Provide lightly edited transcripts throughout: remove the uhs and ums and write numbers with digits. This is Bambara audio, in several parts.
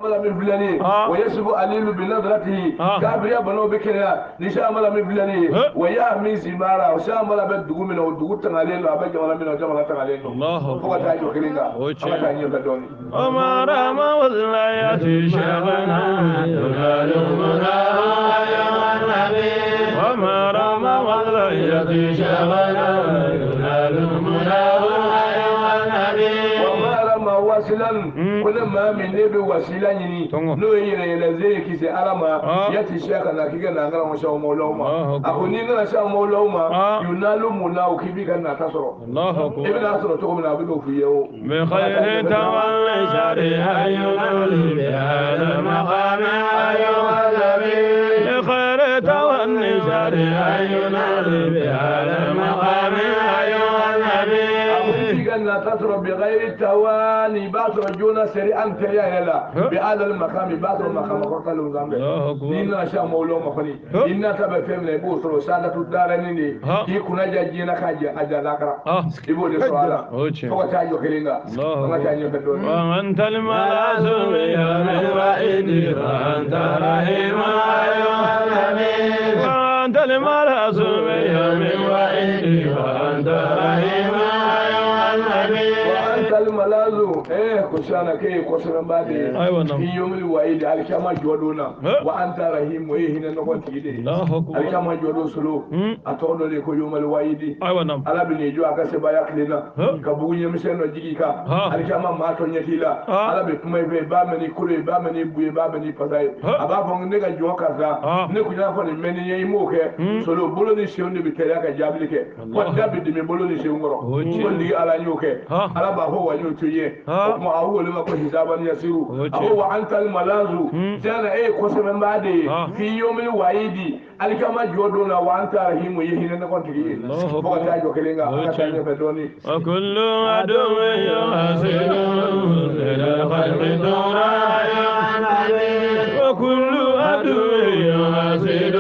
Min filɛ nin ye wa yasibu alilu bi nadratihi kafiriya banaw bɛ kɛnɛya ni shamala min filɛ nin ye wa yahmi zimara o shamala bɛ dugu min na o dugu tangalen don a bɛ jamana min na o jamana tangalen don fo ka taa jɔ kelen kan an ka taa ɲɛfɛ dɔɔnin. Wasilan ko ne maa min ne bɛ wasila ɲini n'o ye yɛrɛyɛlɛze ye kisi ala ma yati siya ka na k'i ka na an karamɔgɔ saw mawlaw ma a ko n'i nana saw mawlaw ma yunalu munna o k'i b'i ka nata sɔrɔ i bɛna sɔrɔ cogo min na a bɛ n'o f'i ye o. Nata sɔrɔ bi ghayri tawani i b'a sɔrɔ joona seri an teliya yɛrɛ la bi alal makami i b'a sɔrɔ makama kɔrɔtalen sanfɛ n'i nana se mawlaw ma kɔni i nata bɛ fɛn min na i b'o sɔrɔ sadatu daarani de k'i kunna ja diɲɛ na k'a jɛ a ja lakara i b'o de sɔrɔ a la fo ka taa jɔ kelen kan an ka taa ɲɛfɛ dɔɔnin. Malazu ko sana ke ko sɛbɛn ba de ye i yomili wayi alikama jɔ don na wa anta rahimu e hinɛ nɔgɔ tigi de ye alikama jɔ don solo a tɔgɔ dɔ de ko yomali wayidi ala bɛ n'i jɔ a ka sebaaya tile na ka bugu ɲɛmisɛn dɔ jigin i kan alikama maa tɔ ɲɛ t'i la ala bɛ kuma i fɛ i b'a mɛn ni kolo ye i b'a mɛn ni bu ye i b'a mɛn ni pasa ye a b'a fɔ ne ka jɔn karisa ne kun y'a fɔ nin mɛn ni ye i m'o kɛ solo bolo ni senw de bɛ teliya ka jaabili kɛ fo da bɛ dimi bolo ni senw kɔrɔ ko ligi ala y'o kɛ ala b'a fɔ wa y'o to ye o tuma a wele ma ko hisaban yasiru a ko wa antal malazu tiɲɛ e ye kosɛbɛnbaa de ye f'i yomili wayidi alikama jɔ don na wa anta rahimu ye hinɛ nɔgɔ tigi ye fo ka taa jɔ kelen kan an ka taa ɲɛfɛ dɔɔnin. وكل عدو يحسد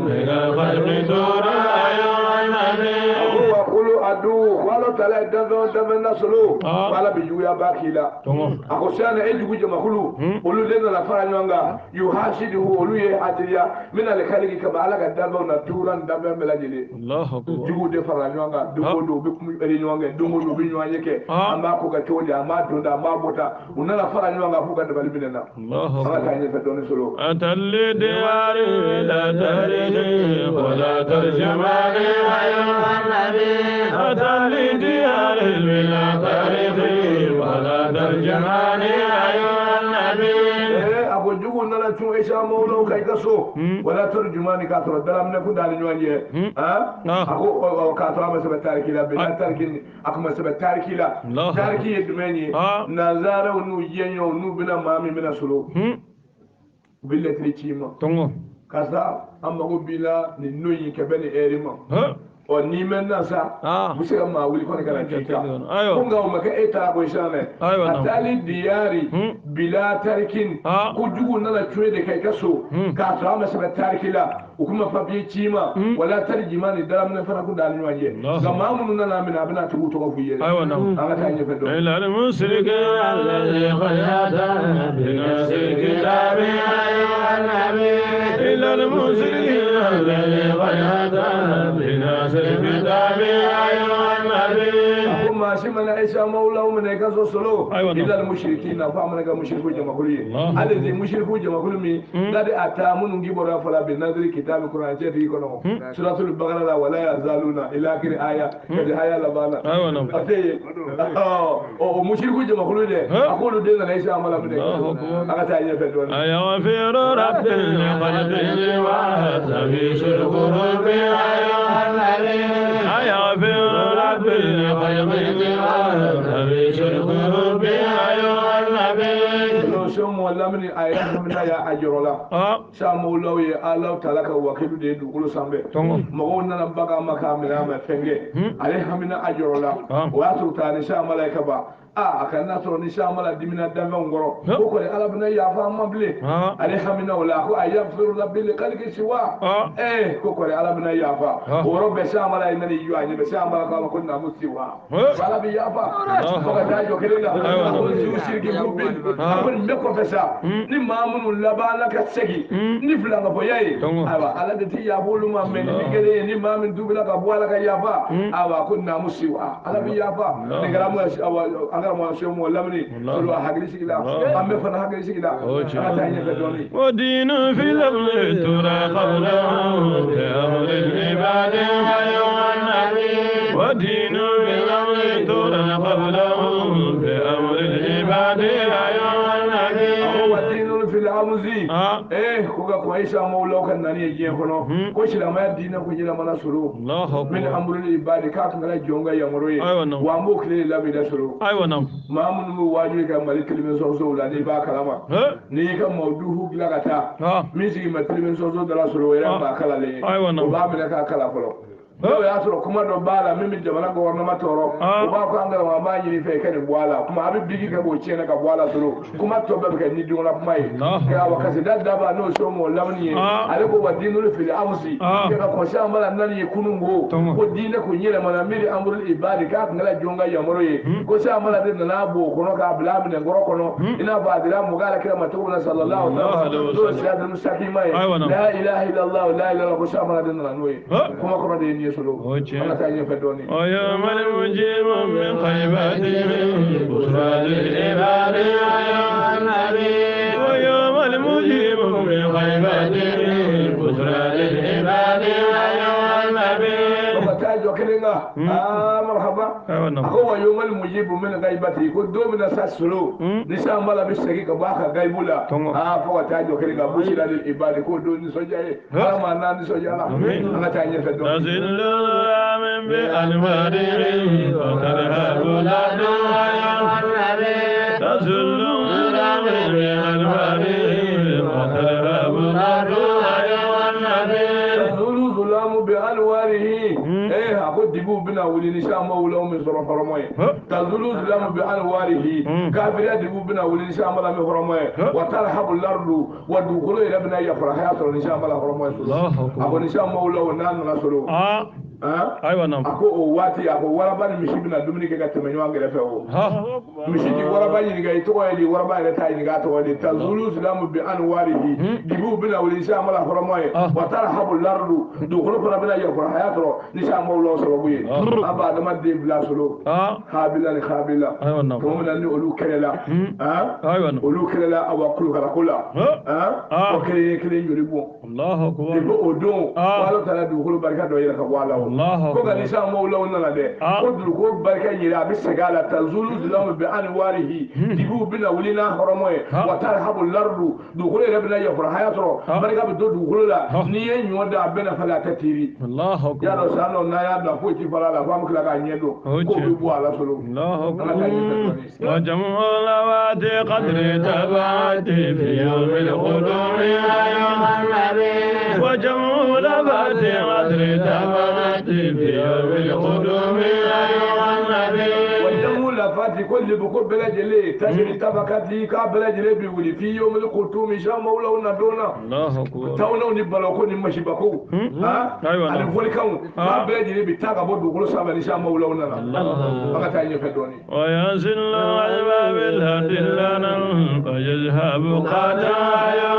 من الخلق دورا Adu walo tala danfɛn danfɛn nasolo ala bɛ juguya ba k'i la a ko sisan e jugu jamakulu olu de nana fara ɲɔgɔn kan yuhasiduhu olu ye hadiriya min ale kaliki kaba ala ka danfɛnw na tuura ni danfɛn bɛɛ lajɛlen juguw de farala ɲɔgɔn kan don o don u bɛ ɲɔgɔn kɛ don o don u bɛ ɲɔgɔn ye kɛ an b'a ko kɛ cogo di an b'a don da an b'a bɔ ta u nana fara ɲɔgɔn kan f'u ka dabali minɛ na an ka taa ɲɛfɛ dɔɔnin solo. ديار بلا تاريخ ولا ترجمان أيها النبي a ko jugu nana cun isa mawlaw ka i ka so wala tarjumani k'a sɔrɔ dalaminɛ kun t'ani ɲɔgɔn cɛ a ko k'a sɔrɔ a ma sɛbɛn tariki la bɛn tariki a kun ma sɛbɛn tariki la tariki ye jumɛn ye nanzaraw n'u jɛɲɔgɔnw n'u bɛna maa min bɛna solo u bɛ lɛtiri ci i ma karisa an mago b'i la nin don in kɛ bɛn nin ɛri ma ɔ n'i mɛnna sa u bɛ se ka maa wuli kɔni ka na k'i kan ko nka o ma kɛ e taara ko sisan dɛ a taali diyari bila tarikin ko jugu nana cun de kɛ i ka so k'a sɔrɔ a ma sɛbɛn tariki la u kuma papiye ci ma wala tarjima ni dalaminɛ fana kun t'ani ɲɔgɔn cɛ nka maa minnu nana minɛ a bɛna tigiw tɔgɔ f'u ye an ka taa ɲɛfɛ dɔɔnin. إلى المشرك الذي خيات بنفس الكتاب أيها النبي إلى المشرك الذي خيات بنفس الكتاب أيها النبي maa si mana isa mawlaw minɛ i ka so solo ila mushrikina fo a mana kɛ mushriku jamakulu ye hali mushriku jamakulu min n'a de a taa minnu kibaruya fɔla bi nadiri kitabi kuran cɛ tigi kɔnɔ suratul bakara la wala yazaluna ila akhiri aya kadi aya laban na a tɛ yen o mushriku jamakulu dɛ a k'olu den nana isa mala minɛ a ka taa ɲɛfɛ dɔɔnin. أيغفر رب الخلق وتبيش القلوب أيها النبي أيغفر رب الخلق وتبيش القلوب أيها النبي Sɔmɔ lamini a yɛrɛ hamina y'a a jɔrɔ la samolaw ye Alahu taala ka wakilu de ye dugukolo sanfɛ mɔgɔw nana bagan ma k'a minɛ a ma fɛn kɛ ale hamina a jɔrɔ la o y'a sɔrɔ taa ni sa malayika ba A kana sɔrɔ ni samala dimina danfɛnw kɔrɔ ko kɔni ala bɛna yafa an ma bilen ale hamina o la ko a yaghfiru rabbi li khalqi siwa ko kɔni ala bɛna yafa o yɔrɔ bɛɛ samala ye nani jɔ a ɲɛ bɛ samala k'a ma ko namu siwa ala bɛ yafa fo ka taa jɔ kelen na a ko ziw siriki mubin a ko nin bɛɛ kɔfɛ sa ni maa minnu labanna ka segin ni filankafɔya ye ayiwa ala de ti yafa olu ma mɛ ni min kɛlen ye ni maa min tubila ka bɔ ala ka yafa ayiwa ko namu siwa ala bɛ yafa nin kɛra an karamɔgɔ lamini solo a hakili sigi la an bɛ fana hakili sigi la an ka taa ɲɛfɛ dɔɔnin. ودين في الأمر ترى قبله بأمر العباد أيها النبي ودين في الأمر ترى قبله بأمر العباد أيها النبي ودين في الأمر ko ka kɔn Isa mawlaw ka nani ye diɲɛ kɔnɔ ko silamɛya diinɛ ko yɛlɛmana solo min amrul ibadi k'a tun kɛra jɔn ka yamaru ye wa an b'o tile de labɛn dɛ solo maa minnu bɛ waajuli kɛ Mali télévision la n'i b'a kalama n'i y'i ka mawuduhu dilan ka taa min sigi ma télévision da la solo o yɛrɛ maa kalalen ye o b'a minɛ k'a kala fɔlɔ n'o y'a sɔrɔ kuma dɔ b'a la min bɛ jamana gouvernement tɔɔrɔ o b'a fɔ an karamɔgɔ an b'a ɲini fɛ i ka nin bɔ a la kuma a bɛ bigi kɛ k'o tiɲɛ ka bɔ a la solo kuma tɔ bɛɛ bɛ kɛ ni dungɔla kuma ye wa kasida daba n'o so mɔgɔ lamini ye ale ko wa diinul fil amsi kɛ ka kɔsi an bala nani ye kunun ko ko diinɛ kun yɛlɛmana miri amrul ibadi k'a tun kɛra jɔn ka yamaru ye ko se an bala de nana b'o kɔnɔ k'a bila a minɛnkɔrɔ kɔnɔ i n'a fɔ a dira mɔgɔ ala kira ma cogo min na sallallahu alaihi wa sallam n'o ye siratul mustaqima ye la ilaha illallah la ilaha illallah ko se an bala de nana n'o ye kuma kɔrɔ de ye nin ye solo an ka taa ɲɛfɛ dɔɔnin. ويوم المجيب من خيبته بشرى للعباد أيها النبي ويوم المجيب من خيبته بشرى للعباد أيها النبي marhaba a ko wa yawmal mujibu min ghaibati ko don min na sa solo ni sa mala bɛ segin ka bɔ a ka gaibu la fo ka taa jɔ kelen kan bushira lil ibadi ko don nisɔndiya ye ala ma n'a nisɔndiya la an ka taa ɲɛfɛ dɔɔnin. تزل من بأنواره وتذهب تزل من بأنواره وتذهب تزول ظلام بأنواره a ko dibiw bɛna wuli ni sa mawulaw min sɔrɔ hɔrɔmɔ ye tazulu zulamu bi anwarihi kafiriya dibiw bɛna wuli ni sa mala min hɔrɔmɔ ye wa tarhabu lardu wa dugukolo yɛrɛ bɛna yafara sɔrɔ ni sa mala hɔrɔmɔ ye solo a ko ni sa mawulaw n'a nana solo a ko o waati a ko waraba ni misi bɛna dumuni kɛ ka tɛmɛ ɲɔgɔn kɛrɛfɛ o misi ti waraba ɲininka i tɔgɔ ye di waraba yɛrɛ t'a ɲininka a tɔgɔ ye di tazulu zulamu bi anwarihi dibiw bɛna wuli ni sa mala hɔrɔmɔ ye wa tarhabu lardu dugukolo fana bɛna yafara sɔrɔ ni sa mawulaw sababu ye an b'a adamaden bila solo habila ni habila tuma min na ni olu kɛlɛla olu kɛlɛla awa kulukarako la o kelen ye kelen joli bɔn depuis o don ko ala taara dugukolo barika dɔ yɛlɛ ka bɔ a la o ko nka ni sa mawulaw nana dɛ ko dugukolo barika yɛlɛ a bɛ segin a la tazulu zulamu bi anwarihi dibiw bɛna wuli n'a hɔrɔmɔ ye wa tarhabu lardu dugukolo yɛrɛ bɛna yafara haya sɔrɔ barika bɛ don dugukolo la n'i ye ɲɔ da a bɛna falen a tɛ tiiri y'a dɔn san dɔ n'a y'a bila foyi ti falen a la fo an bɛ tila k'a ɲɛ dɔn k'o bɛ bɔ a la solo an ka taa ɲɛfɛ dɔɔnin. وجمع اللواتي قدر تبعتي في يوم القدوم أيها النبي وجمع اللواتي قدر تبعتي في يوم القدوم أيها النبي وجمع اللواتي كل بكل بلجلي تجري تبكتي كبلجلي بيولي في يوم القدوم شام مولانا دونا tawnaw ni baloko ni masibako ani folikanw k'a bɛɛ lajɛlen bɛ taa ka bɔ dugukolo sanfɛ ni sa mawulaw nana an ka taa ɲɛfɛ dɔɔnin. وينزل العذاب الهدي لنا ويذهب قدايا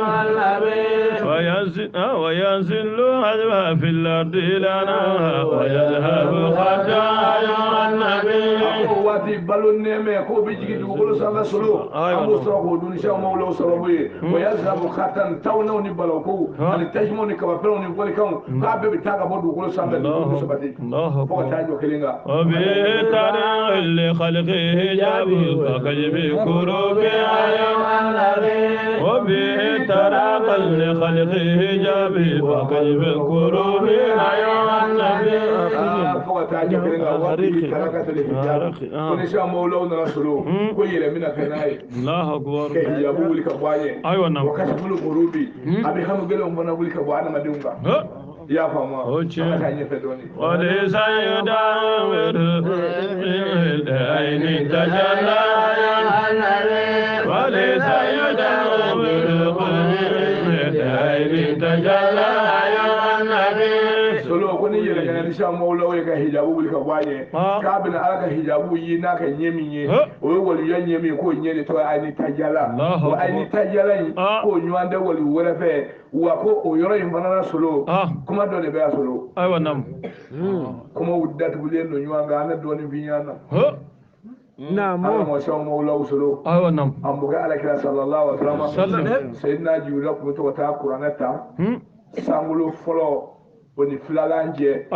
وينزل العذاب في الأرض لنا ويذهب خطايا النبي. A ko waati balo nɛɛmɛ k'o bɛ jigin dugukolo sanfɛ solo an b'o sɔrɔ k'o dun ni sa mawulaw sababu ye ويذهب خطايا tawnaw ni baloko ani tasumaw ni kabafɛnw ni folikanw k'a bɛɛ bɛ taa ka bɔ dugukolo sanfɛ dugukolo sabati fo ka taa jɔ kelen kan. وبطريق لخلقه جاب فكجب كروب أيها النبي وبطريق لخلقه جاب فكجب كروب أيها النبي. Fo ka taa jɔ kelen kan waati tarakatele hijab ko ni sa mawulaw nana solo ko yɛlɛ bɛna kɛ n'a ye ka hijabu wuli ka bɔ a ɲɛ wa kasifulu kurubi a bɛ hami gɛlɛnw fana wuli ka bɔ adamadenw kan. I y'a faamu wa? An ka taa ɲɛfɛ dɔɔnin. وليس يداور العين تجلى وليس يداور العين تجلى Solo ko ni yɛrɛ kɛnɛ ni sisan mawulaw ye ka hijabu wuli ka bɔ a ɲɛ k'a bɛna Ala ka hijabu ye n'a ka ɲɛ min ye o ye waliya ɲɛ min ye k'o ɲɛ de tɔgɔ ye ayini tajala o ayini tajala in k'o ɲɔgɔn tɛ wali wɛrɛ fɛ wa ko o yɔrɔ in fana na solo kuma dɔ de bɛ a solo. Ayiwa naamu. Kumaw datugulen don ɲɔgɔn kan an bɛ dɔɔnin f'i ɲɛna. Ala ma sisan mawulaw solo. Ayiwa naamu. An bɔkɛ Alakira sallallahu alaihi wa sallam Seyidina Jibrila tun bɛ to ka taa kuranɛ ta sankolo fɔlɔ o ni filanan jɛ.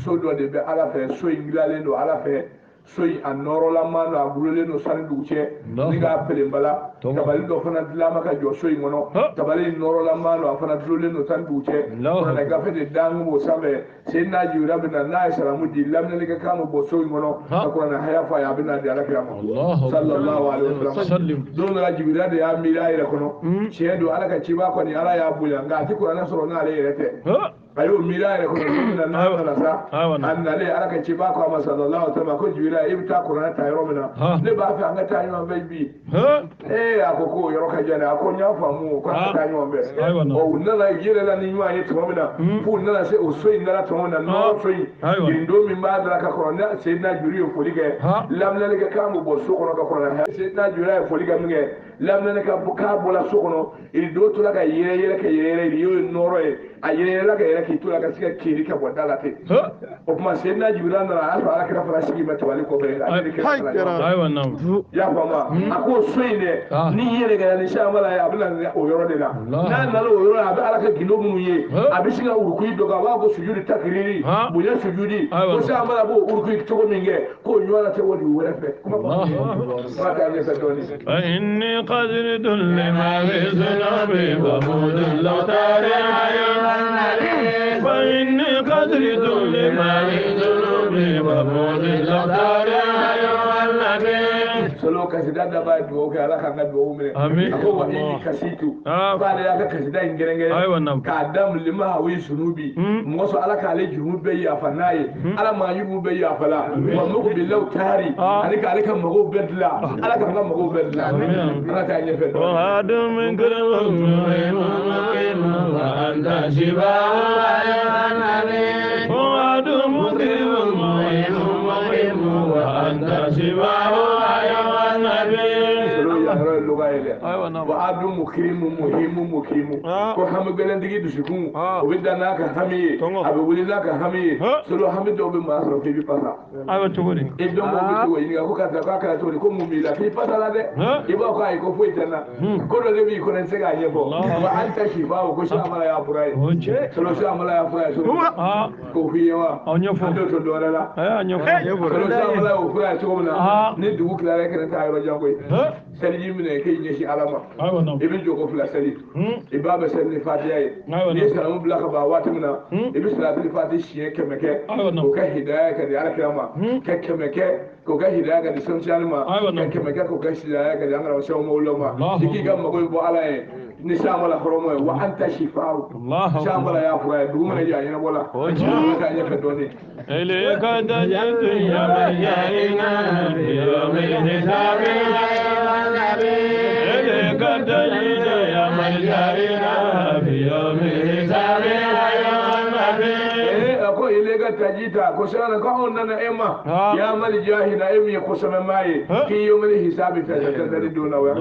So dɔ de bɛ Ala fɛ, so in dilanlen don Ala fɛ, so in a nɔrɔlama don, a gulolen don sanu dugu cɛ ni k'a pelenbala. Tabali dɔ fana dilan ma ka jɔ so in kɔnɔ, tabali in nɔrɔlama don, a fana dulolen don sanu dugu cɛ. Kuranɛ gafe de dangu b'o sanfɛ. Seyidina Jibrila bɛ na n'a ye salamu di laminɛli kɛ kan bɛ bɔ so in kɔnɔ ka kuranɛ haya fɔ a ye, a bɛ na di Alakira ma sallallahu alaihi wa sallam. Don dɔ la Jibrila de y'a miiri a yɛrɛ kɔnɔ, tiɲɛ don Ala ka ciba kɔni Ala y'a bonya nka a tɛ kuranɛ sɔrɔ n'ale yɛrɛ tɛ. A y'o miiri a yɛrɛ kɔnɔ don min na n'a nana sa, a nalen Ala ka ciba ko a ma sallallahu alaihi wa sallam ko Jibrila i bɛ taa kuranɛ ta yɔrɔ min na ne b'a fɛ an ka taa ɲɔgɔn fɛ bi. Ee a ko k'o yɔrɔ ka jan dɛ, a ko n y'a faamu ko an ka taa ɲɔgɔn fɛ. Ɔ u nana yɛlɛla ni ɲɔgɔn ye tuma min na f'u nana se o so in dala tuma min na nɔrɔ so in girindo min b'a dala ka kɔrɔ ne Seyidina Jibril ye foli kɛ laminɛli kɛ k'an bɛ bɔ so kɔnɔ ka kɔrɔ Seyidina Jibril ye foli kɛ min kɛ laminɛli kɛ k'a bɔra so kɔnɔ irido tora ka yɛrɛ yɛrɛ ka yɛrɛ yɛrɛ y'o ye nɔrɔ ye a yɛrɛ yɛrɛla ka yɛrɛ k'i to la ka se ka kiri ka bɔ da la ten. O tuma Seyidina Jibril nana a y'a sɔrɔ Alakira fana sigi bɛ tabali kɔfɛ a ni kira fana. Ayiwa naamu. I y'a faamu wa? A ko so in dɛ ni yɛrɛ kɛra ni siyamala ye a bɛ na o yɔrɔ de la n'a nana o yɔrɔ la a bɛ Ala ka gindo minnu ye a bɛ sin ka urukui dɔ kɛ a b'a ko sujudi takiriri bonya sujudi ko siyamala b'o urukui cogo min kɛ k'o ɲɔgɔn tɛ wali wɛrɛ fɛ. Kuma kuma taa ɲɛfɛ dɔɔnin. فإني قدرت لما في ذنوبي ومود لو فإني قدرت لما في ذنوبي ومود لو Solo kasida da ba duwawu kɛ Ala k'an ka duwawu minɛ. A ko wa inni kasitu k'ale y'a ka kasida in gɛrɛngɛrɛ k'a daminɛ ma hawi sunubi mɔgɔ sɔrɔ Ala k'ale jurumu bɛɛ yafa n'a ye Ala maa jurumu bɛɛ yafa la wa mako bɛ law taari ani k'ale ka magow bɛɛ dilan Ala k'an ka magow bɛɛ dilan. An ka taa ɲɛfɛ dɔɔnin. Wa adu mukrimu muhimu mukimu ko hami gɛlɛntigi dusukun o bɛ da n'a ka hami ye a bɛ wuli n'a ka hami ye solo hami dɔw bɛ maa sɔrɔ k'i bɛ pasa. Ayiwa cogo di? I dɔn mɔgɔw bɛ to k'o ɲininka ko karisa k'a kɛra cogo di ko mun b'i la k'i pasa la dɛ i b'a fɔ ko ayi ko foyi tɛ n na ko dɔ de b'i kɔnɔ i tɛ se k'a ɲɛfɔ wa an tɛ si b'a fɔ ko siyamala y'a fura ye solo siyamala y'a fura ye solo k'o f'i ye wa an t'o to dɔ wɛrɛ la solo siyamala y'o fura ye cogo min na ni dugu tilara e kɛnɛ taa yɔrɔ jan koyi seliji minɛ k'i ɲɛsin Ala ma i bɛ jɔko fila seli i b'a bɛ seli ni fatiya ye n'i ye salamu bila ka ban waati min na i bɛ salatili fati siɲɛ 100 kɛ k'o kɛ hidaya ka di Alakira ma ka 100 kɛ k'o kɛ hidaya ka di sɔnsiyali ma ka 100 kɛ k'o kɛ hidaya ka di an karamɔgɔ sɛw mawulaw ma i k'i ka mago in bɔ Ala ye ni siyamala hɔrɔmɔ ye wa anta shifaw siyamala y'a fura ye dugu mana jɛ a ɲɛnabɔ la an ka taa ɲɛfɛ dɔɔnin. إليك تجد يا ملجئنا في يوم الحساب إليك تجد يا ملجئنا في يوم الحساب ko ileka tajita ko sana ko on nana ema ya maljahina emi ko sama mai ki yomli hisabi ta ta ta dona wa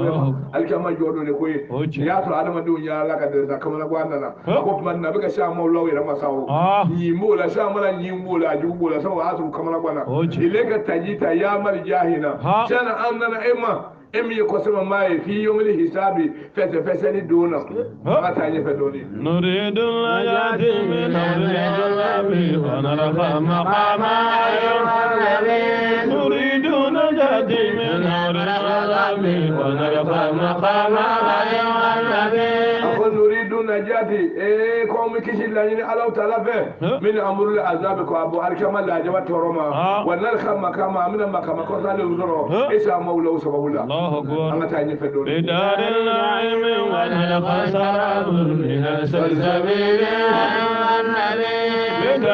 alkama jodo ne koyi ya to adama dun ya la ka da kamana ko nana ko kuma na bika sha mawlawi rama sawo ni mola sha mala ni mola ju mola sawo asu kamana ko na ileka tajita ya maljahina sana an nana ema emi ko sama mai fi yomli hisabi fese fese ni dona ba ta yi fe doni nuridu ayati min amri wa narfa maqama nuridu najati min amri wa narfa maqama aqul nuridu najati e ko mi kishi la ni Allah ta'ala fe min amrul azab ko abu alkama la jaba toroma wa narfa maqama min maqama ko salu zoro isa mawla sababula بدار النعيم ونلقى سراب من السلسبيل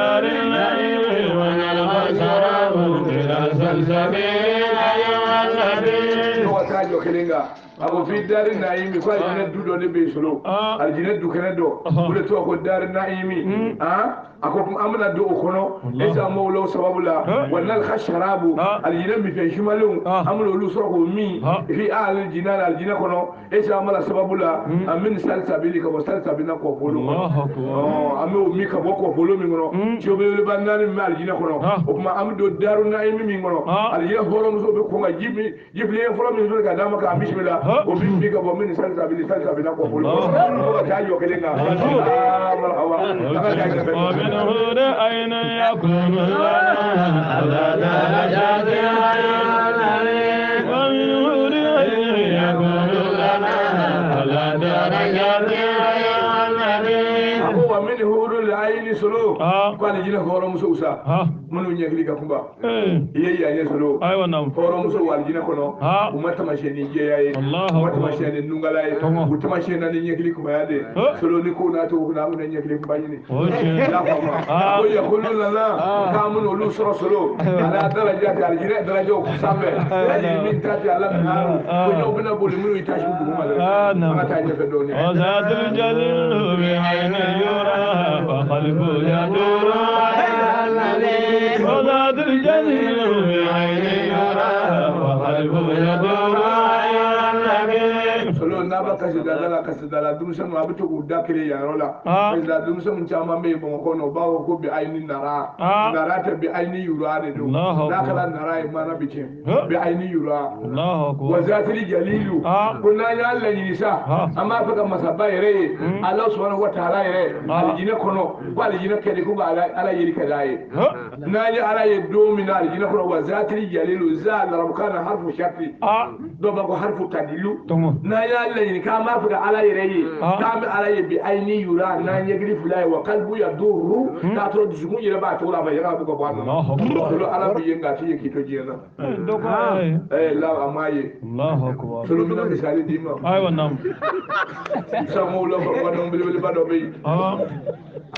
دار النعيم ونلقى شراب إلى سلسبيل أيها النبي. A fi dari naimi ko aljinɛ du dɔ de bɛ yen solo aljinɛ du kɛnɛ dɔ o de tɔgɔ ko dari naimi a ko an bɛna don o kɔnɔ e sa mawlaw sababu la wa nalqa sharabu aljinɛ minfɛn sumalenw an bɛna olu sɔrɔ k'o min fi aljinɛ la aljinɛ kɔnɔ e sa mala sababu la an min salsabili ka bɔ salsabina kɔfolo kɔnɔ an bɛ o min ka bɔ kɔfolo min kɔnɔ tiyo belebeleba naani min bɛ aljinɛ kɔnɔ o tuma an bɛ don daru naimi min kɔnɔ aljinɛ hɔrɔnmuso bɛ kɔn ka ji jifilen fɔlɔ min sɔrɔ ka d'a ma k'a bisimila o bɛ min ka bɔ min salsabili salsabina kɔfolo kɔnɔ ka taa jɔ kelen kan marhaba an ka taa kɛrɛfɛ. ومنه أين يكون لنا على درجات ومنه أين يكون لنا على درجات ومن هور العين سلو قال جينا هورم سوسا منو ɲɛkili ka kunba i ye yan ye solo hɔrɔnmuso wa alijinɛ kɔnɔ u ma tamasiyɛn ni jɛya ye u ma tamasiyɛn ni nungala ye u tamasiyɛn na ni ɲɛkili kunbaya de solo ni ko n'a cogo kunna an bɛna ɲɛkili kunba ɲini i y'a faamu ko yakulu nana k'an bɛna olu sɔrɔ solo ala daraja tɛ alijinɛ darajaw sanfɛ hali min ta tɛ ala minnu ko ɲɛw bɛna boli minnu yi taasi dugu ma dɛ an ka taa ɲɛfɛ dɔɔnin. فقلبه يدور وذات الجليل بعين يرى وقلبه يدور solo n'a b'a kasi da la kasi da la denmisɛnninw a bɛ to k'u da kelen yan yɔrɔ la parce que denmisɛnnin caman bɛ yen Bamakɔ kɔnɔ u b'a fɔ ko bi ayini nara nara tɛ bi ayini yura de don n'a kɛra nara ye mana bɛ tiɲɛ bi ayini yura wa zatili jalilu ko n'an y'a laɲini sa an b'a fɛ ka masaba yɛrɛ ye Ala subhanahu wa ta'ala yɛrɛ alijinɛ kɔnɔ ko alijinɛ kɛli ko Ala yeli ka d'a ye n'an ye Ala ye don min na alijinɛ kɔnɔ wa zatili jalilu za larabukan na harfu sharti dɔw b'a fɔ harfu tadilu n'an y'a laɲini k'an b'a fɛ ka Ala yɛrɛ ye k'an bɛ Ala ye bi ayini yura n'an ɲɛkili fila ye wa kalibu ya duru k'a sɔrɔ dusukun yɛrɛ b'a cogo la a ma yɛrɛ a bɛ ka bɔ a nɔ la Ala b'i ye nka a t'i ye k'i to diɲɛ na la a m'a ye solo bɛna misali d'i ma sango la mɔgɔdɔn belebeleba dɔ bɛ yen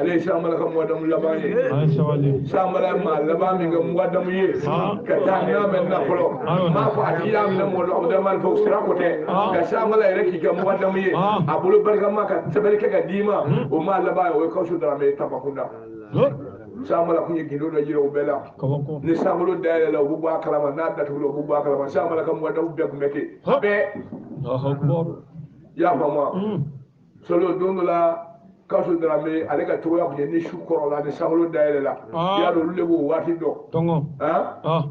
ale ye sanbala ka mɔgɔdɔn laban ye sanbala ye maa laban min kɛ mɔgɔdɔn ye ka taa n'a mɛn na fɔlɔ n b'a fɔ a tigi y'a minɛ mɔgɔ Abudramani fɛ o sira ko tɛ ka sanbala yɛrɛ k'i kɛ mɔgɔdɔn ye a bolo barikama ka sɛbɛnni kɛ ka d'i ma o maa laban ye o ye Kawusu Darame ye Tabakunda sanbala kun ye gindo dɔ jira o bɛɛ la ni sankolo dayɛlɛ la u bɛ bɔ a kalama n'a datugula u bɛ bɔ a kalama sanbala ka mɔgɔdɔn bɛɛ kun bɛ ten bɛɛ i y'a faamu wa solo don dɔ la Kawusu Darame ale ka cogoya kun ye ni su kɔrɔla ni sankolo dayɛlɛ la i y'a dɔn olu de b'o waati dɔn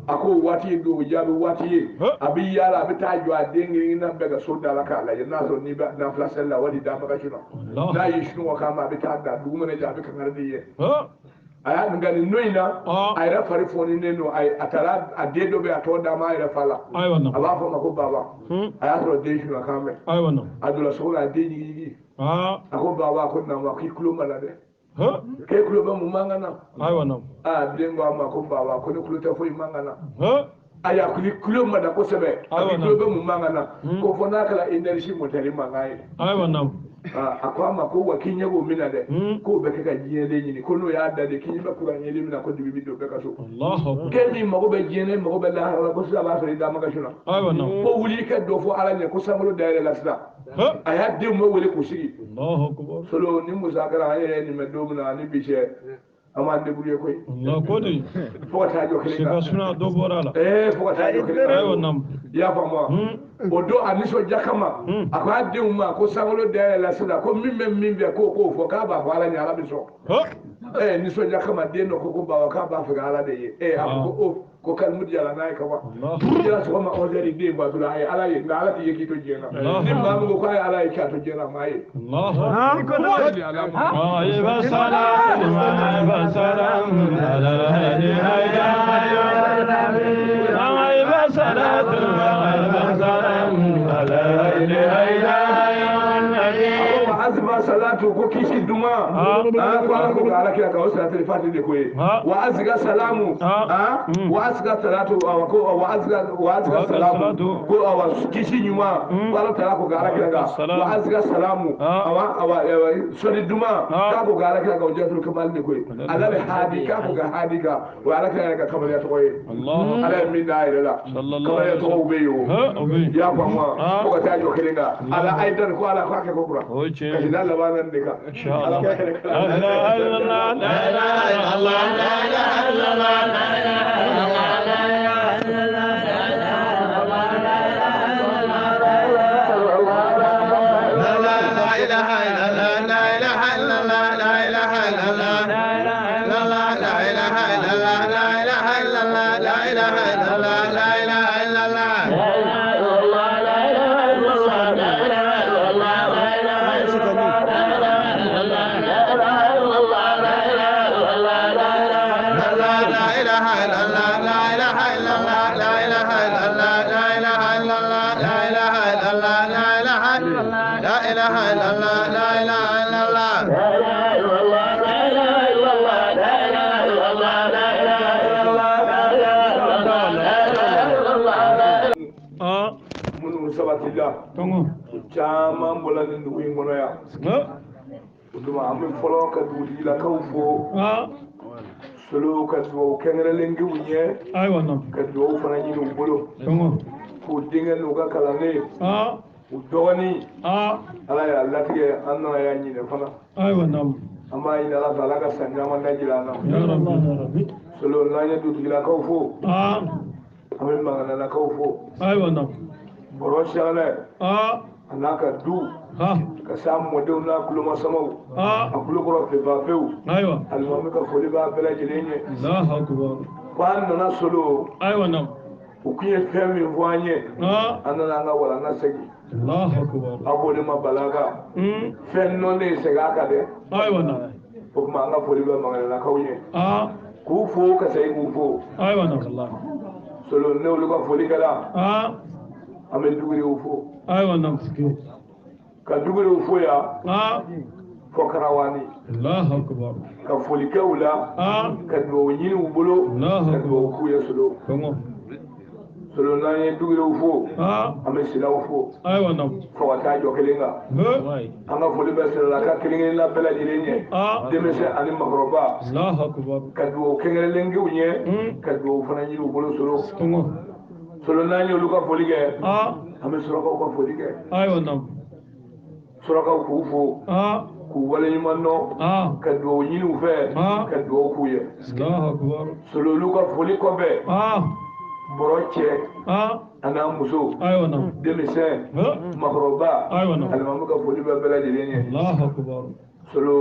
a ko waati ye don jaabi waati ye a bɛ yaala a bɛ taa jɔ a den kelenkelenna bɛɛ ka so da la k'a lajɛ n'a sɔrɔ n'i bɛ nafila seli la wali damaga su na n'a y'i sunɔgɔ k'a ma a bɛ taa da dugu mana jɛ a bɛ kankari d'i ye a y'a nka nin don in na a yɛrɛ fari fɔninen don a taara a den dɔ bɛ yen a tɔgɔ d'a ma a yɛrɛ fa la a b'a fɔ a ma ko baba a y'a sɔrɔ den sunɔgɔ kan mɛn a donna so kɔnɔ a den jigijigi a ko baba ko naamu k'i tulo ma la dɛ k'e tulo bɛ mun mankan na aa den ko a ma ko baba ko ne tulo tɛ foyi mankan na ayi a k'i tulo ma da kosɛbɛ a k'i tulo bɛ mun mankan na ko fo n'a kɛra énergie moteur mankan ye a ko a ma ko wa k'i ɲɛ b'o min na dɛ k'o bɛ kɛ ka diɲɛlen ɲini ko n'o y'a da de k'i ɲɛ bɛ kuran yeelen min na ko dibi bɛ don bɛɛ ka so k'e min mago bɛ diɲɛlen mago bɛ lahara la ko sisan b'a sɔrɔ i dama ka so la ko wuli i ka dɔ fɔ Ala ɲɛ ko sankolo dayɛlɛ la sisan a y'a denw bɛɛ wele k'u sigi solo ni musa kɛra an yɛrɛ ye nin mɛn don min na ani bi cɛ an b'an débrouiller koyi fo ka taa jɔ kelen kan fo ka taa jɔ kelen kan i y'a faamu wa o don a nisɔndiya kama a ko a denw ma ko sankolo dayɛlɛ la sisan ko min bɛ min fɛ k'o k'o fɔ k'a b'a fɔ Ala ɲɛ Ala bɛ sɔn nisɔndiya kama den dɔ ko baba k'a b'a fɛ ka Ala de ye a ko ko kalimu diyara n'a ye kaban jira sɔgɔma 11h den ba tora a ye Ala ye nka Ala t'i ye k'i to diɲɛ na ni maa min ko k'a ye Ala ye k'a to diɲɛ na a m'a ye. Ko salatu ko kisi duma ko ala ko ala kira ka o salatu fati de ko ye wa azga salamu wa azga salatu ko wa azga salamu ko awa kisi ɲuman ko ala taala ko ala kira ka wa azga salamu awa awa sori duma ka ko ala kira ka o jatul kamal de ko ye ala be hadi ka ko ga hadi ka wa ala kira ka kamaliya tɔgɔ ye ala ye min d'a yɛrɛ la kamaliya tɔgɔw bɛ yen o i y'a faamu wa fo ka taa jɔ kelen kan ala ayi dan ko ala k'a kɛ ko kura kasi n'a laban na nin de kan ala ka hɛrɛ kɛ la ilaha illallah la ilaha illallah la ilaha illallah la ilaha illallah la ilaha illallah la ilaha illallah la ilaha illallah la ilaha illallah la ilaha illallah la ilaha illallah la ilaha illallah la ilaha illallah caman bɔla nin dugu in kɔnɔ yan o tuma an bɛ fɔlɔ ka dugutigilakaw fo solo ka dugawu kɛrɛnkɛrɛnlen kɛ u ɲɛ ka dugawu fana ɲini u bolo k'u denkɛ n'u ka kalanden u dɔgɔnin ala y'a latigɛ an nana yan ɲinɛ fana an b'a ɲini ala fɛ ala ka san caman da jira an na solo n'an ye dugutigilakaw fo an bɛ maganalakaw fo bɔrɔ siyanɛ a n'a ka du ka se a mɔdenw n'a kulomasamaw a kulokɔrɔ febafew alimami ka foli b'a bɛɛ lajɛlen ye ko an nana solo u kun ye fɛn min fɔ an ye an nana an ka walanda segin a b'o de ma balaga fɛn nɔnnen segin a kan dɛ o tuma an ka foli bɛ maganalakaw ye k'u fo ka segin k'u fo solo ne olu ka foli kɛra an bɛ duguriw fo ka duguriw fo yan fo karawani ka foli kɛ u la ka dugawu ɲini u bolo ka dugawu k'u ye solo solo n'an ye duguriw fo an bɛ silaw fo fo ka taa jɔ kelen kan an ka foli bɛ silalaka kelen kelenna bɛɛ lajɛlen ye denmisɛn ani makɔrɔba ka dugawu kɛrɛnkɛrɛnlen k'u ɲɛ ka dugawu fana ɲini u bolo solo solo n'an ye olu ka foli kɛ an bɛ surakaw ka foli kɛ surakaw k'u fo k'u waleɲuman dɔn ka dugawu ɲini u fɛ ka dugawu k'u ye solo olu ka foli kɔfɛ bɔrɔ cɛ a n'a muso denmisɛn makɔrɔba alimami ka foli bɛ bɛɛ lajɛlen ye solo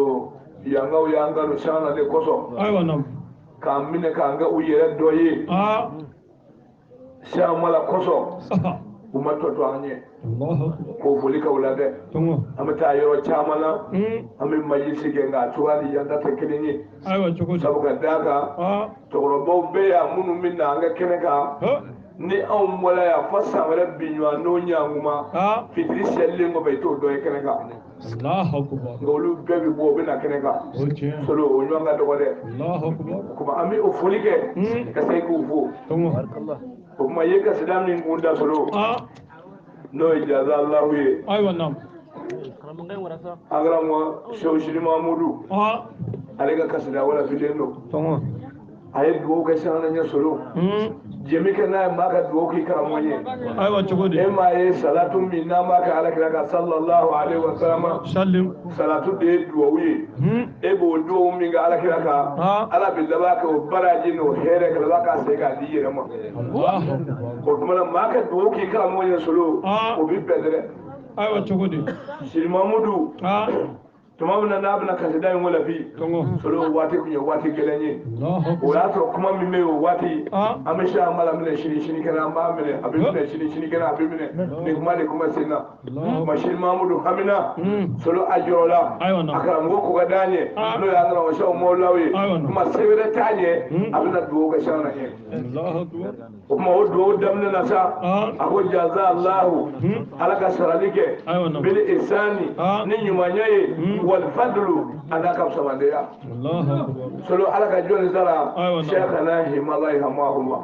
yankaw y'an kanu san de kosɔn k'an minɛ k'an kɛ u yɛrɛ dɔ ye siyamala kosɔn u ma tɔ to an ɲɛ k'o foli k'u la dɛ an bɛ taa yɔrɔ caman na an bɛ majisi kɛ nka a cogoya ni yan ta tɛ kelen ye sabu ka d'a kan cɛkɔrɔbaw bɛ yan minnu bɛ na an ka kɛnɛ kan ni anw bɔra yan fo san wɛrɛ bi ɲɔgɔn n'o ɲankuma fitiri selilen kɔfɛ i t'o dɔ ye kɛnɛ kan nka olu bɛɛ bɛ bɔ u bɛ na kɛnɛ kan solo o ɲɔgɔn ka dɔgɔ dɛ o tuma an bɛ o foli kɛ ka se k'u fo o tuma i ye kasida min kun da solo n'o ye jaza Alahu ye an karamɔgɔ Sehu Sidi Mahamudu ale ka kasida walafilen don a ye dugawu kɛ siran ɲɛ solo jɛmi kɛ n'a ye maa ka dugawu k'i karamɔgɔ ye ayiwa cogo di e m'a ye salatu min n'an b'a kɛ ala kira kan sallallahu alaihi wa sallam salatu de ye dugawu ye e b'o dugawu min kɛ ala kira kan ala bɛ laban kɛ o baraji n'o hɛrɛ ka laban k'a segin k'a di i yɛrɛ ma o tuma na maa ka dugawu k'i karamɔgɔ ye solo o bɛ bɛn dɛ ayiwa cogo di Sidi Mahamudu Tuma min na n'a bɛna kasida in wala bi solo waati kun ye waati gɛlɛn ye o y'a sɔrɔ kuma min bɛ yen o waati an bɛ se an b'a la minɛ sini sini kɛnɛ an b'a minɛ a bɛ minɛ sini sini kɛnɛ a bɛ minɛ nin kuma de kuma sen na Masini Mamudu hamina solo a jɔrɔ la a karamɔgɔ ko ka d'an ye n'o y'an karamɔgɔ Sɛki Mawulaw ye kuma se wɛrɛ t'a ɲɛ a bɛna dugawu kɛ Sɛki na ɲɛ o tuma o dugawu daminɛ na sa a ko jaza Alahu ala ka sarali kɛ bil ihsani ni ɲumanya ye wal fadlu a n'a ka fisamandeya solo ala ka jɔnni sara Sɛkana himalayi hamahuma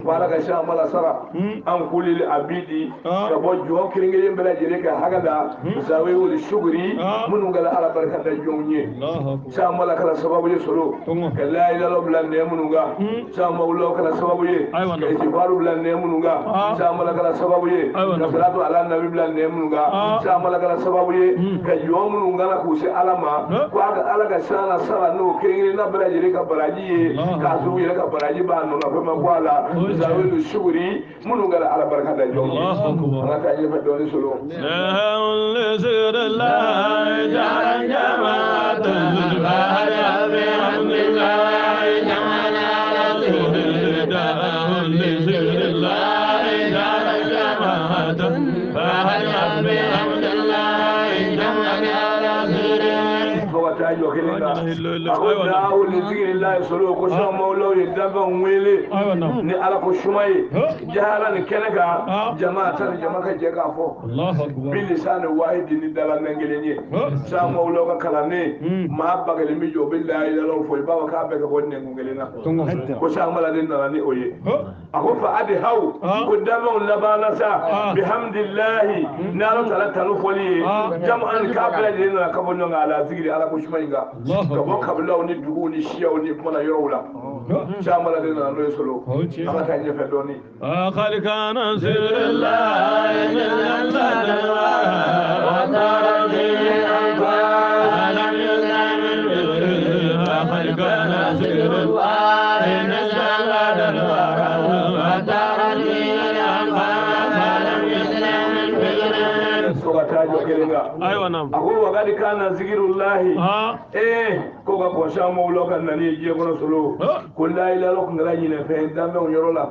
ko ala ka Sɛki Amala sara an kulili abidi ka bɔ jɔn kelen kelen bɛɛ lajɛlen ka hakɛ la zawewuli suguri minnu kɛra ala barika da jɔnw ye Sɛki Amala kɛra sababu ye solo ka layilaw bila nɛ minnu kan Sɛki Mawulaw kɛra sababu ye ka istighfaru bila nɛ minnu kan Sɛki Amala kɛra sababu ye ka salatu ala nabi bila nɛ minnu kan Sɛki Amala kɛra sababu ye ka jɔn minnu kana k'u se ala ma ko ala ka sara sara n'o kelen kelenna bɛɛ lajɛlen ka baraji ye k'a sɔrɔ u yɛrɛ ka baraji b'a nɔ na fɛn ma bɔ a la zawelu suguri minnu kɛra ala barika da jɔn ye an ka taa ɲɛfɛ dɔɔnin solo. A ko daawu li zikirilahi solo ko Sɛki Mawulaw ye danfɛnw wele ni ala ko suma ye jahala ni kɛnɛ kan jama ta ni jama ka jɛ k'a fɔ bilisani wahidi ni dala mɛn kelen ye Sɛki Mawulaw ka kalanden maa ba kelen bɛ jɔ o bɛ layilaw fɔ i b'a fɔ k'a bɛɛ ka bɔ nɛnkun kelen na ko Sɛki Amala de nana ni o ye a ko fa adi haw ko danfɛnw labanna sa bihamdilahi ni ala taala tanu fɔli ye jama'an k'a bɛɛ lajɛlen nana ka bɔ ɲɔgɔn kan ala zikiri ala ko suma in kan ka bɔ kabilaw ni duguw ni siyaw ni kumana yɔrɔw la Sɛki Amala de nana n'o ye solo an ka taa ɲɛfɛ dɔɔnin. A ko wakati kana zikirullahi ko ka kɔn Sɛki Mawulaw ka nani ye diɲɛ kɔnɔ solo ko layilaw kun kɛra ɲinɛfɛn danfɛnw yɔrɔ la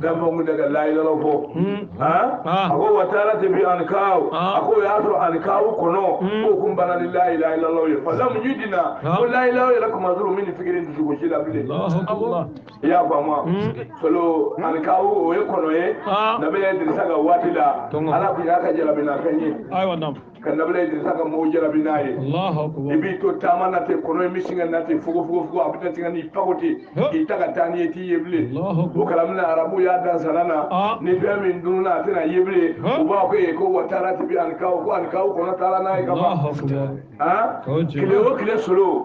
danfɛnw kun tɛ ka layilaw fɔ a ko watara ti bi anikaw a ko o y'a sɔrɔ anikaw kɔnɔ k'o kun banna ni layilaw ye falamu yudina ko layilaw yɛrɛ kuma sɔrɔ min ni fikiri dusugosi la bilen i y'a faamu solo anikaw o ye kɔnɔ ye Nabila Idirisa ka waati la ala kun y'a ka jarabinafɛn ye ka Nabila Idirisa ka mɔgɔw jarabi n'a ye i b'i to taama na ten kɔnɔ in bɛ sin ka na ten fogo fogo fogo a bɛ taa sin ka n'i pago ten k'i ta ka taa n'i ye t'i ye bilen o kalamina arabu y'a dan sara na ni fɛn min dunna a tɛna ye bilen u b'a fɔ e ye ko wa taara ti bi anikaw ko anikaw kɔnɔ taara n'a ye ka ban tile o tile solo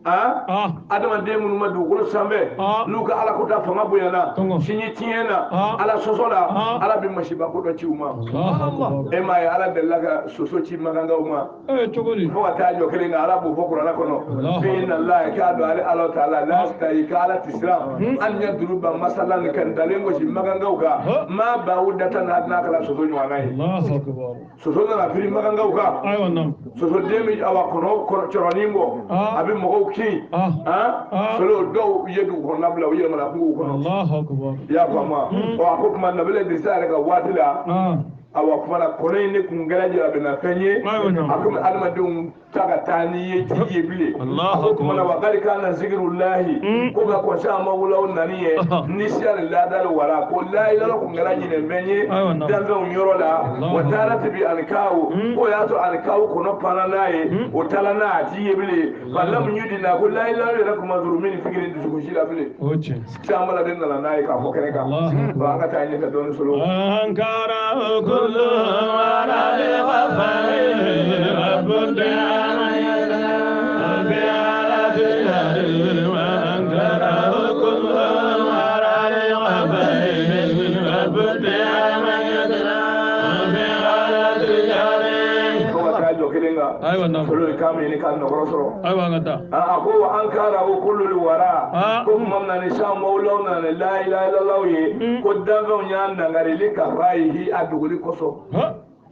adamaden minnu ma dugukolo sanfɛ n'u ka ala ko ta fanga bonyana sini tiɲɛ na ala sɔsɔ la ala bɛ masiba ko dɔ ci u ma e m'a ye ala delila ka soso ci makankaw ma fo ka taa jɔ kelen kan ala b'o fɔ kuranɛ kɔnɔ fi inna allaha k'a dɔn ale ala taala la yastahi k'ala ti siran an ɲɛ duuru ba masala ni ka ntalen gosi makankaw kan maa bawo data n'a kɛra soso ɲɔgɔnna ye soso nana firi makankaw kan soso den bɛ awa kɔnɔ cɔrɔnin bɔ a bɛ mɔgɔw kin solo dɔw ye dugu kɔnɔna bila u yɛlɛmana kungow kɔnɔ i y'a faamu ɔ a ko tuma Nabila Idirisa yɛrɛ ka waati la awa kuma na kɔnɔ in ne kun kɛra jarabinafɛn ye a komi adamadenw ta ka taa n'i ye ti ye bilen a ko tuma na wakali kana zikirullahi ko ka kɔn Sɛki Mawulaw nani ye ni siya ni ladali wara ko layilala kun kɛra ɲinɛfɛn ye danfɛnw yɔrɔ la wa taara ti bi alikaw k'o y'a sɔrɔ alikaw kɔnɔ panna n'a ye o taara n'a a ti ye bilen falamu yudina ko layilala yɛrɛ kuma zuru min fikiri dusugosi la bilen Sɛki Amala de nana n'a ye k'a fɔ kɛnɛ kan bon an ka taa ɲɛfɛ dɔɔnin solo. Solo ka min ka nɔgɔrɔ sɔrɔ a ko an kara o kullu wara ko tuma min na ni Sɛki Mawulaw nana ni la ilaha illallah ye ko danfɛnw y'a nangarili ka fa ye a dogoli kosɔn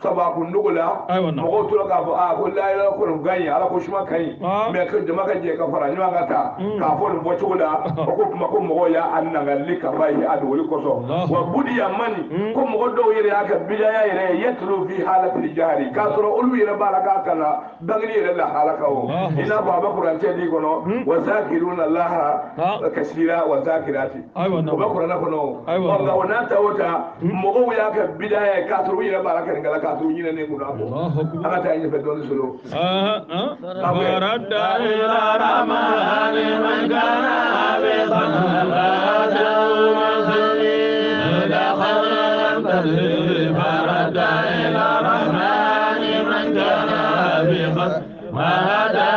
Sabu a kun dogo la mɔgɔw tora k'a fɔ a ko layila kɔni ka ɲi ala ko suma ka ɲi mɛ ko jama ka jɛ ka fara ɲɔgɔn kan ta k'a fɔ nin bɔcogo la o ko kuma ko mɔgɔw y'a nangali ka ba ye a dogoli kosɔn wa budiya mani ko mɔgɔ dɔw yɛrɛ y'a kɛ bidaya yɛrɛ ye yatulu fi halatil jahri k'a sɔrɔ olu yɛrɛ b'a la k'a kalan bangeli yɛrɛ lahala kan o i n'a fɔ a bɛ kuranɛ di kɔnɔ wa zakiruna laha kasira wa zakirati o bɛ kuranɛ kɔnɔ o nka o n'a ta o ta mɔgɔw y'a kɛ bidaya ye k'a sɔrɔ u yɛrɛ b'a la ka nin kala k'a sɔrɔ u ɲinɛnen kun a kɔ an ka taa ɲɛfɛ dɔɔnin solo. فرد إلى رحمن من كان عابدا فرد إلى رحمن من كان عابدا وهدى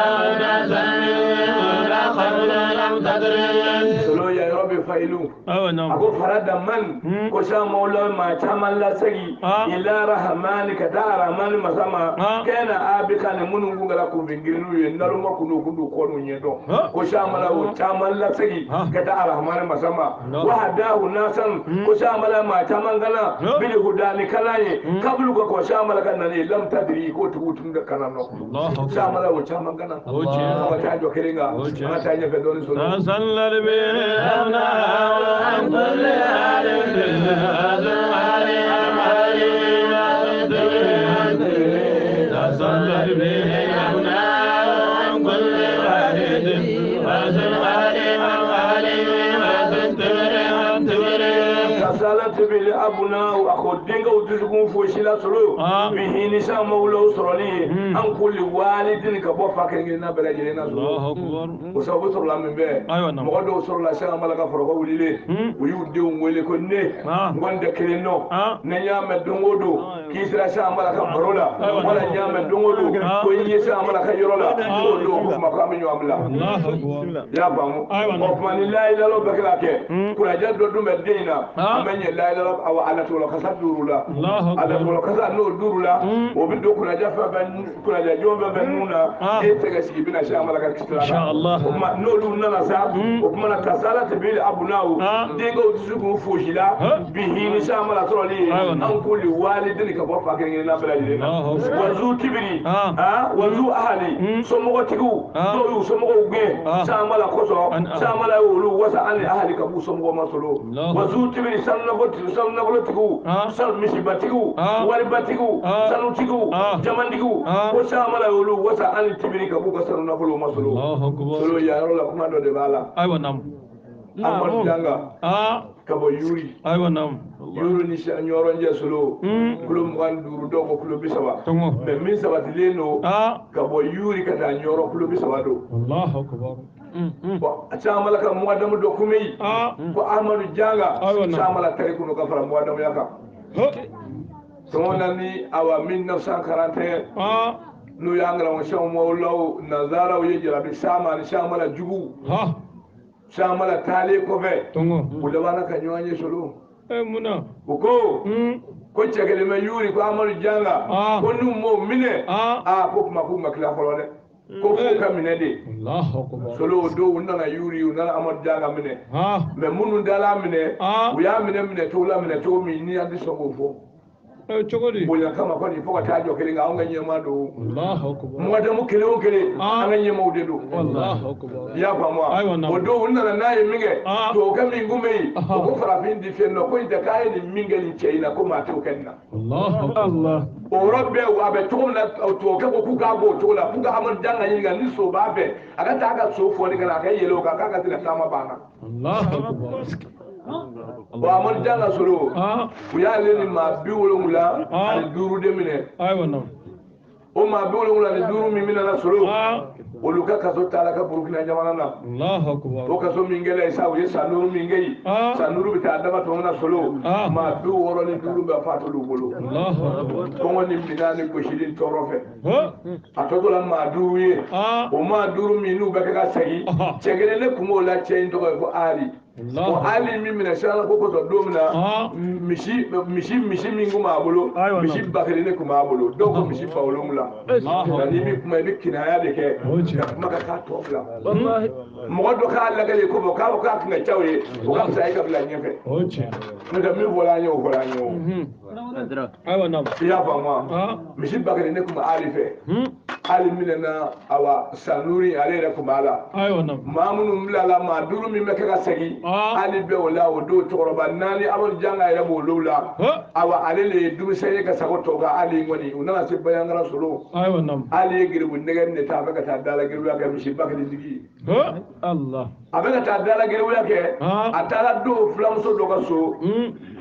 Fa'ilu a ko farada man ko sha maula ma caman lasagi ila rahmani ka taa rahmani masama kɛna abika ni minnu kun kɛra kunfin girinw ye naloma kun don kun don kɔ n'u ɲɛ dɔn ko sha mala o caman lasagi ka taa rahmani masama wa hadahu nasan ko sha mala ma caman gana bil hudani kalan ye kabulu ka ko sha mala ka nani lam tadri ko tugu tun da kalan nɔ sha mala o caman gana ka taa jɔ kelen kan an ka taa ɲɛfɛ dɔɔnin sɔrɔ. عن كل حال تصلت به الأبناء عن كل والد تصلت بالأبناء أخذ ودزكم فوشي سلو به نساء مولى سرني عن كل والد كبو فاكرين بلا الله أكبر وسبب سر من به مغدو سر لا شاء ملك فرقه ولي ويوديو ولي كني غوند كلينو نيام دونغودو كيسرا شاء ملك برولا ولا نيام دونغودو كوي شاء ملك يرولا دو ما كامي ياملا الله أكبر يا بامو ومن لا إله إلا بكلاك كراجا دو مدينة أمن لا إله أو على طول كسر دورولا على طول كسر نور دورولا وبدو كراجا فبن كراجا يوم بنونا إيه تجسي بنا شاء ملك كسرا إن شاء الله نولو نانا وكما تصالت بالأبناء دينغو تسوق فوجلا به نساء ملا ترولي أن كل والد كبر فاكرين لا بلا جينا وزو تبري وزو أهلي سمو تيجو دو سمو وجه ساملا كوسو ساملا يقولوا وسا أن أهلي كبو سمو ما سلو وزو تبري سن تيجو سن مشي باتيجو والباتيجو سنو تيجو جمان تيجو وساملا يقولوا وسا أن تبري كبو كسن نقولوا ما سلو سلو يا رب kuma dɔ de b'a la. Ayiwa naamu. Amadu Janga. Ka bɔ Yuri. Ayiwa naamu. Yuri ni Ɲɔrɔ cɛ solo. Kulo 25 dɔw ko kulo 30. Mɛ min sabatilen don. Ka bɔ Yuri ka taa Ɲɔrɔ kulo 30 don. Allahu akbar. Bon a caman la ka mɔgɔdamu dɔ kun bɛ yen. Ko Amadu Janga. Caman la tari kun don ka fara mɔgɔdamuya kan. Sɔngɔ na ni awa 1941. N'o y'an karamɔgɔ sɛw mawulaw nanzaraw ye jarabi sama ni sama la jugu sama la taalen kɔfɛ u labanna ka ɲɔgɔn ye solo u ko ko cɛ kelen bɛ Yuri ko Amadu Janga ko n'u m'o minɛ aa ko kuma k'u ma tila fɔlɔ dɛ ko f'u ka minɛ de solo o don u nana Yuri u nana Amadu Janga minɛ mɛ minnu dala minɛ u y'a minɛ minɛ cogo la minɛ cogo min ni an tɛ sɔn k'o fɔ. Cogo di bonya kama kɔni fo ka taa jɔ kelen kan anw ka ɲɛmaa don mɔgɔdamu kelen o kelen an ka ɲɛmaaw de don i y'a faamu wa o don u nana n'a ye min kɛ tubabukɛ min kun bɛ yen o ko farafin di fɛn dɔ ko in tɛ k'a ye nin min kɛ nin cɛ in na ko maa t'o kɛ nin na o yɔrɔ bɛɛ a bɛ cogo min na tubabukɛ ko k'u k'a bɔ o cogo la k'u ka Amadu Janga ɲininka ni so b'a fɛ a ka taa a ka so fɔli ka na a ka yɛlɛ o kan k'a ka se ka taama banna. Bon Amadu Janga solo u y'ale ni maa 75 de minɛ o maa 75 min minɛna solo olu ka kaso taara ka Burukina jamana na o kaso min kɛla sa u ye san 5 min kɛ yen san 5 bɛ taa dama tuma min na solo maa 65 bɛ faatu olu bolo kɔngɔ ni minɛn ni gosili tɔɔrɔ fɛ a tɔ tora maa 5 ye o maa 5 min n'u bɛ kɛ ka segin cɛ kelen ne kun b'o la cɛ in tɔgɔ ye ko Ali. O hali min minɛ sira ko kosɔn don min na misi misi min kun b'a bolo misi 1000 de kun b'a bolo dɔw ko misi 7,000 nka n'i bɛ kuma i bɛ kinaya de kɛ ka kuma ka taa tɔ bila mɔgɔ dɔ k'a lagɛ ko bɔn k'a fɔ k'a kun ka ca o ye o ka fisa e ka bila ɲɛfɛ n'o tɛ min fɔra an ye o fɔra an ye o i y'a faamu wa misi 1000 de kun bɛ Ali fɛ Ali minɛna awa Sanuri ale yɛrɛ kun b'a la maa minnu bilala maa 5 min bɛ kɛ ka segin Ali bɛ o la o don cɛkɔrɔba 4 Amadu Janga yɛrɛ b'olu la awa ale le ye denmisɛn ye ka sago tɔw kan Ali kɔni u nana se Bayankara solo Ali ye geribu nɛgɛ de ta a bɛ ka taa dala geribuya kɛ misi 1000 tigi a bɛ ka taa dala geribuya kɛ a taara don filamuso dɔ ka so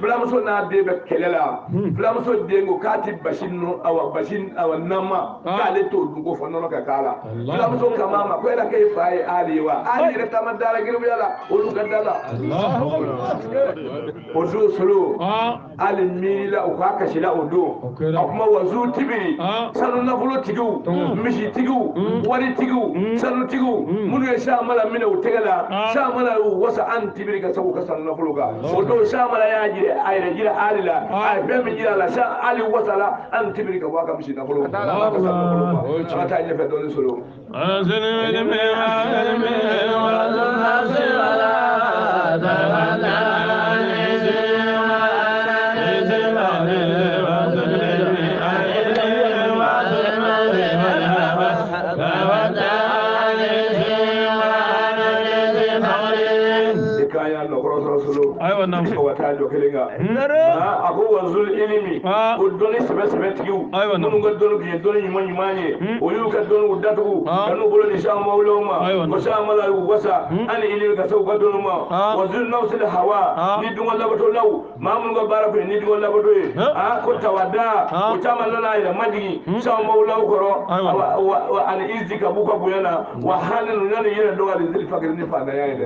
filamuso n'a den bɛ kɛlɛ la filamuso den ko k'a ti basi nɔ awa basi awa nama k'ale t'o dun ko fɔ nɔnɔ ka k'a la filamuso kama ma ko yala k'e fa ye Ali ye wa Ali yɛrɛ taama dala geribuya la olu ka da la o don solo Ali miiri la u k'a kasi la o don a kuma wazu tibiri sanu nafolo tigiw misi tigiw wari tigiw sanu tigiw minnu ye Samala minɛ u tɛgɛ la Samala y'u wasa an tibiri ka sago ka sanu nafolo kan o don Samala y'a jira a yɛrɛ jira Ali la a ye fɛn min jira a la Ali wasala an tibiri ka bɔ a ka misi nafolo kan a ka sanu nafolo kan an ka taa ɲɛfɛ dɔɔnin solo. A ko wazul ilimi ko dɔnni sɛbɛ sɛbɛ tigiw minnu ka dɔnni kun ye dɔnni ɲuman ɲuman ye o y'u ka dɔnniw datugu ka n'u bolo di Samawulaw ma ko Samala y'u wasa ani ilimi ka se u ka dɔnni ma wazul nafsil hawa ni dungɔ labatolaw maa minnu ka baara kun ye ni dungɔ labato ye ko tawada o caman nana a yɛrɛ majigin Samawulaw kɔrɔ ani izi ka b'u ka bonya na wa hali ninnu yanni yɛrɛ dɔgɔ ali zili fakiri ni fantanya ye dɛ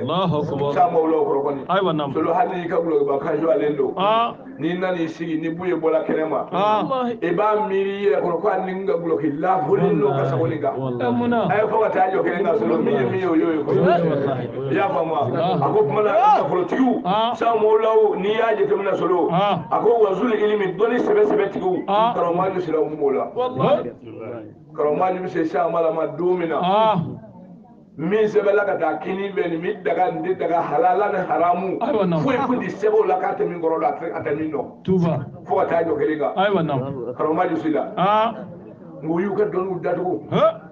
Samawulaw kɔrɔ kɔni solo hali n'i ka gulokiba kan jɔlen don n'i nan'i sigi ni buye bɔra kɛnɛ ma i b'a miiri i yɛrɛ kɔnɔ ko hali ni n ka guloki lafolen don ka sago nin kan a ye fɔ ka taa jɔ kɛnɛ kan solo min ye min ye o y'o ye koyi i y'a faamu wa a ko kuma na nafolotigiw Samawulaw n'i y'a jateminɛ solo a ko wazul ilimi dɔnni sɛbɛ sɛbɛ tigiw karamɔgɔ sira mun b'o la karamɔgɔ bɛ se Samala ma don min na min sɛbɛnla ka taa kini bɛ nin min daga nin tɛ daga halala ni haramu foyi kun ti sɛbɛn o la k'a tɛ min kɔrɔ dɔn a tɛ min dɔn fo ka taa jɔ kelen kan karamɔgɔ ju la nka u y'u ka dɔnniw datugu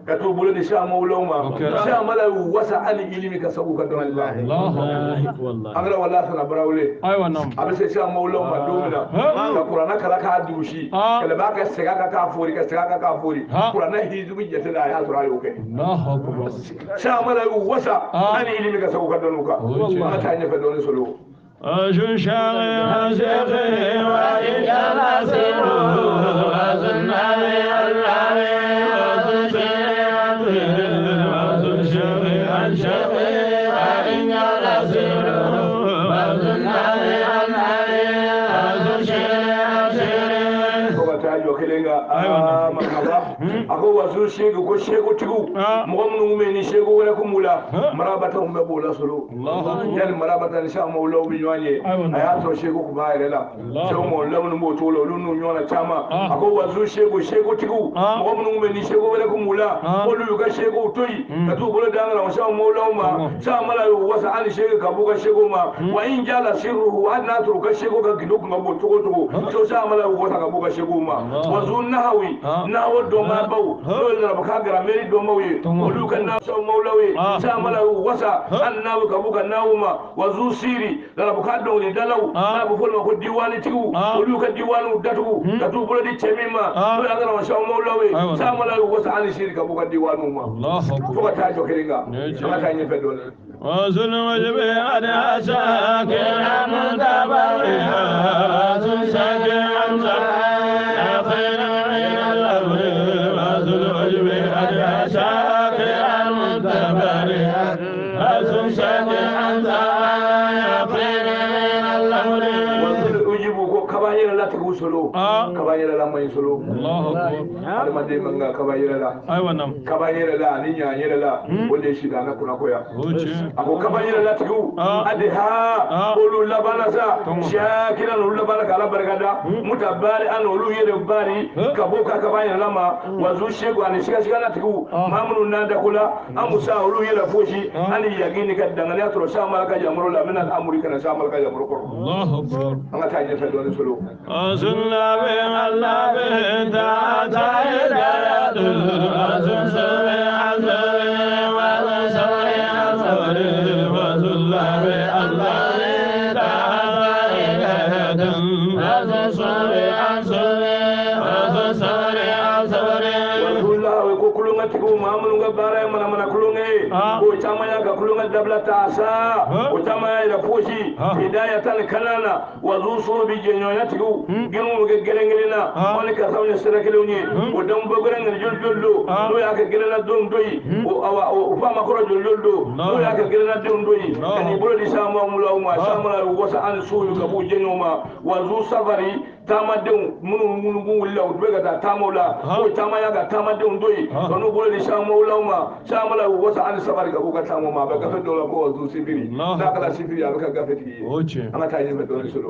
ka t'u bolo di Samawulaw ma Samala y'u wasa hali ilimi ka sago ka dɔnni la an kɛra wala sana barawele a bɛ se Samawulaw ma don min na ka kuranna kala k'a dugusi kɛlɛbaa ka segin a kan k'a fori ka segin a kan k'a fori kuranna hizibu jate la a y'a sɔrɔ a y'o kɛ Samala y'u wasa hali ilimi ka sago ka dɔnniw kan an ka taa ɲɛfɛ dɔɔnin solo. A ko wazu segu ko segu tigiw mɔgɔ minnu bɛ yen ni segu wɛrɛ kun b'u la marabata kun bɛ b'o la solo yanni marabata ni Samawulaw bɛ ɲɔgɔn ye a y'a sɔrɔ segu kun b'a yɛrɛ la Samawulaw minnu b'o cogo la olu n'u ɲɔgɔn na caman a ko wazu segu segu tigiw mɔgɔ minnu bɛ yen ni segu wɛrɛ kun b'u la k'olu y'u ka seguw to yen ka t'u bolo d'an kan Samawulaw ma Samala y'u wasa hali segu ka b'u ka segu ma wa in jala sirruhu hali n'a sɔrɔ u ka segu ka gindo kun ka bon cogo o cogo Samala y'u wasa ka b'u ka seguw ma wazu nahawi nahawo dɔnbaabaw n'o ye larabakan garamɛri dɔnbaw ye olu ka na Samawulaw ye Samala y'u wasa hali n'a bɛ ka b'u ka nawo ma wazu siri larabakan dɔnkilidalaw n'a bɛ fɔ olu ma ko diwaanitigiw olu ka diwaaniw datugu ka t'u bolo di cɛ min ma n'o y'an karamɔgɔ Samawulaw ye Samala y'u wasa hali siri ka b'u ka diwaaniw ma fo ka taa jɔ kelen kan an ka taa ɲɛfɛ dɔɔnin. Solo Kaba yɛrɛ la man ɲi solo. Adamaden man kan kaba yɛrɛ la. Kaba yɛrɛ la ani ɲa yɛrɛ la o de ye sitanɛ kunnakoya. A ko kaba yɛrɛ la tigiw adi ha olu labanna sa siyakiran olu labanna k'Ala barika da mutabari an olu yɛrɛ bari ka bɔ ka kaba yɛrɛ la ma wazu segu ani sigasigana tigiw maa minnu n'an dako la an musa olu yɛrɛ fosi ani yagini ka danganiya sɔrɔ samala ka yamuru la n bɛna amuri kana samala ka yamuru kɔrɔ. An ka taa ɲɛfɛ dɔɔnin solo. Ko caman y'a ka kulonkɛ dabila ta sa o caman y'a yɛrɛ fosi hidayatan kanana wa zu soro bi jɛɲɔgɔnya tigiw gɛnw bɛ kɛ gɛrɛn kelen na aw ni karisaw ye sira kelenw ye o denw bɛ gɛrɛn kelen joli joli don n'o y'a kɛ gɛrɛnna denw dɔ ye o faama kɔrɔ joli joli don n'o y'a kɛ gɛrɛnna denw dɔ ye ka n'i bolo di sama mulaw ma sama la wasa an so ka b'u jɛɲɔgɔn ma wa zu safari taamadenw minnu wulila u bɛ ka taa taamaw la o caman y'a ka taamadenw to yen ka n'u bolo di samawulaw ma samala u wasa ani sabari ka b'u ka taamaw ma a bɛ gafe dɔw la ko wa zu sifiri n'a kɛra sifiri a bɛ kɛ gafe tigi ye an ka taa ɲɛfɛ dɔɔnin solo.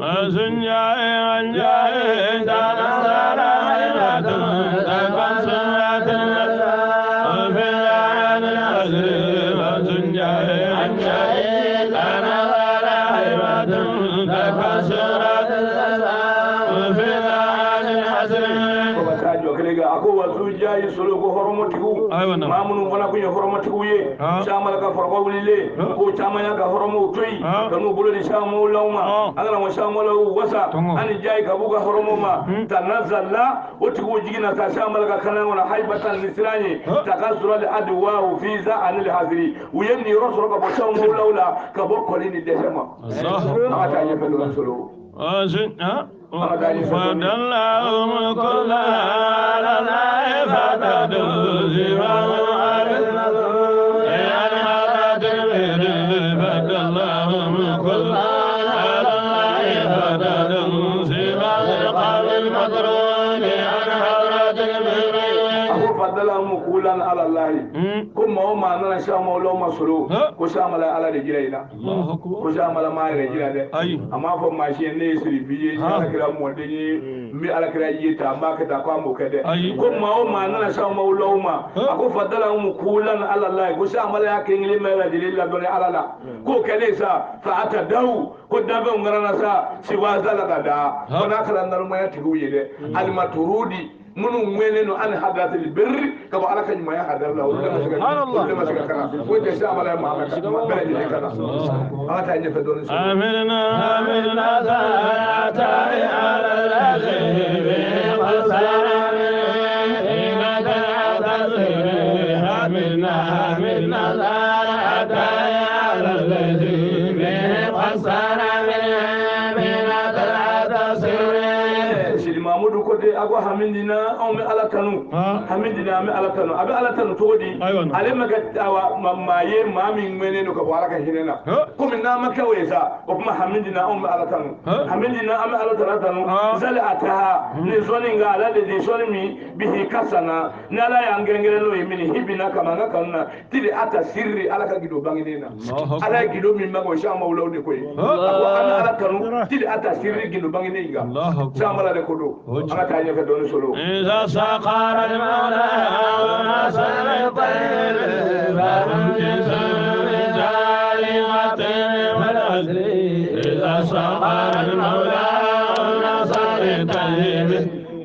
A ko wa jayi solo ko horomotigiw maa minnu fana kun ye horomotigiw ye caman ka fɔrɔkɔ wulilen ko caman y'a ka horomow to yen ka n'u bolo di samawulaw ma an kana ko samawulaw wasa ani jayi ka b'u ka horomow ma tanazala o tigiw jiginna ka samala ka kanan kɔnɔ hayibatan ni siran ye takasura li adwahu fi za anil haziri u ye nin yɔrɔ sɔrɔ ka bɔ samawulaw la ka bɔ kɔli ni dɛsɛ ma. An ka taa ɲɛfɛ dɔrɔn solo. فدلهم كل على الله فتدل فدلهم كل على الله فتدل سوى القول المطرون عن حضرة المريم. أبو فدلهم كلا على الله كم هو ما أنا شام ولا ما سلو كشام على على رجلينا كشام على ما رجلنا أما فما شيء نيسري بيجي على كلام مودني مي على كلام يتا ما كذا كم وكذا كم هو ما أنا شام ولا ما أكو فدلهم كلا على الله كشام على كينغلي ما رجلينا دوني على الله كو كنيسة فأتدعو كدابهم غرانا سا سوى ذلك دا ونأكل النار ما يتقوي المطرودي minnu ŋwɛnnen don an hadratil birri ka bɔ ala ka ɲumanya hadar la olu de ma se ka kana o tɛ se amala ye maa bɛɛ lajɛlen kana an ka taa ɲɛfɛ dɔɔnin. Amina amina saata ala lazibi amina amina saata ala lazibi Mamudu kote ako hamindina anw bɛ ala tanu hamindina an bɛ ala tanu a bɛ ala tanu cogo di ale ma kɛ awa maa ye maa min ŋɛnnen don ka bɔ ala ka hinɛ na komi n'a ma kɛ o ye sa o tuma hamindina anw bɛ ala tanu hamindina an bɛ ala tanu zali a taha ni sɔnni nka ala de di sɔnni min bihi kasana ni ala y'an gɛrɛngɛrɛn n'o ye min hibina kama an ka kanu na tili a ta sirri ala ka gindo bangenen na ala ye gindo min bange o si an mawulaw de ko ye a ko an bɛ ala tanu tili a ta sirri gindo bangenen in kan samala de ko don. أنا تاني في دون سلوك. إذا سقر المولى ونصر الطير فهم جسم جالغة والعسر. إذا سقر المولى ونصر الطير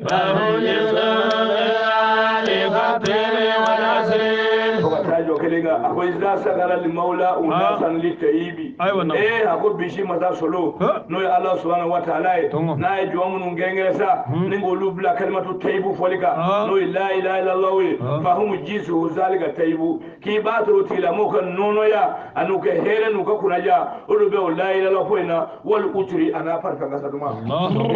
فهم جسم جالغة والعسر. A ko iza sagara limaula unasan litayibi a ko bisi masa solo n'o ye ala subhanahu wa ta'ala ye n'a ye jɔn minnu gɛngɛrɛ sa ni k'olu bila kalimatu tayibu fɔli kan n'o ye la ilaha illallah ye fahumu jisu zalika tayibu k'i b'a sɔrɔ o tigilamɔgɔw ka nɔnɔya an'u ka hɛrɛ n'u ka kunnaja olu bɛ o la ilaha illallah ko in na wali uturi a n'a parfum kasa duman ni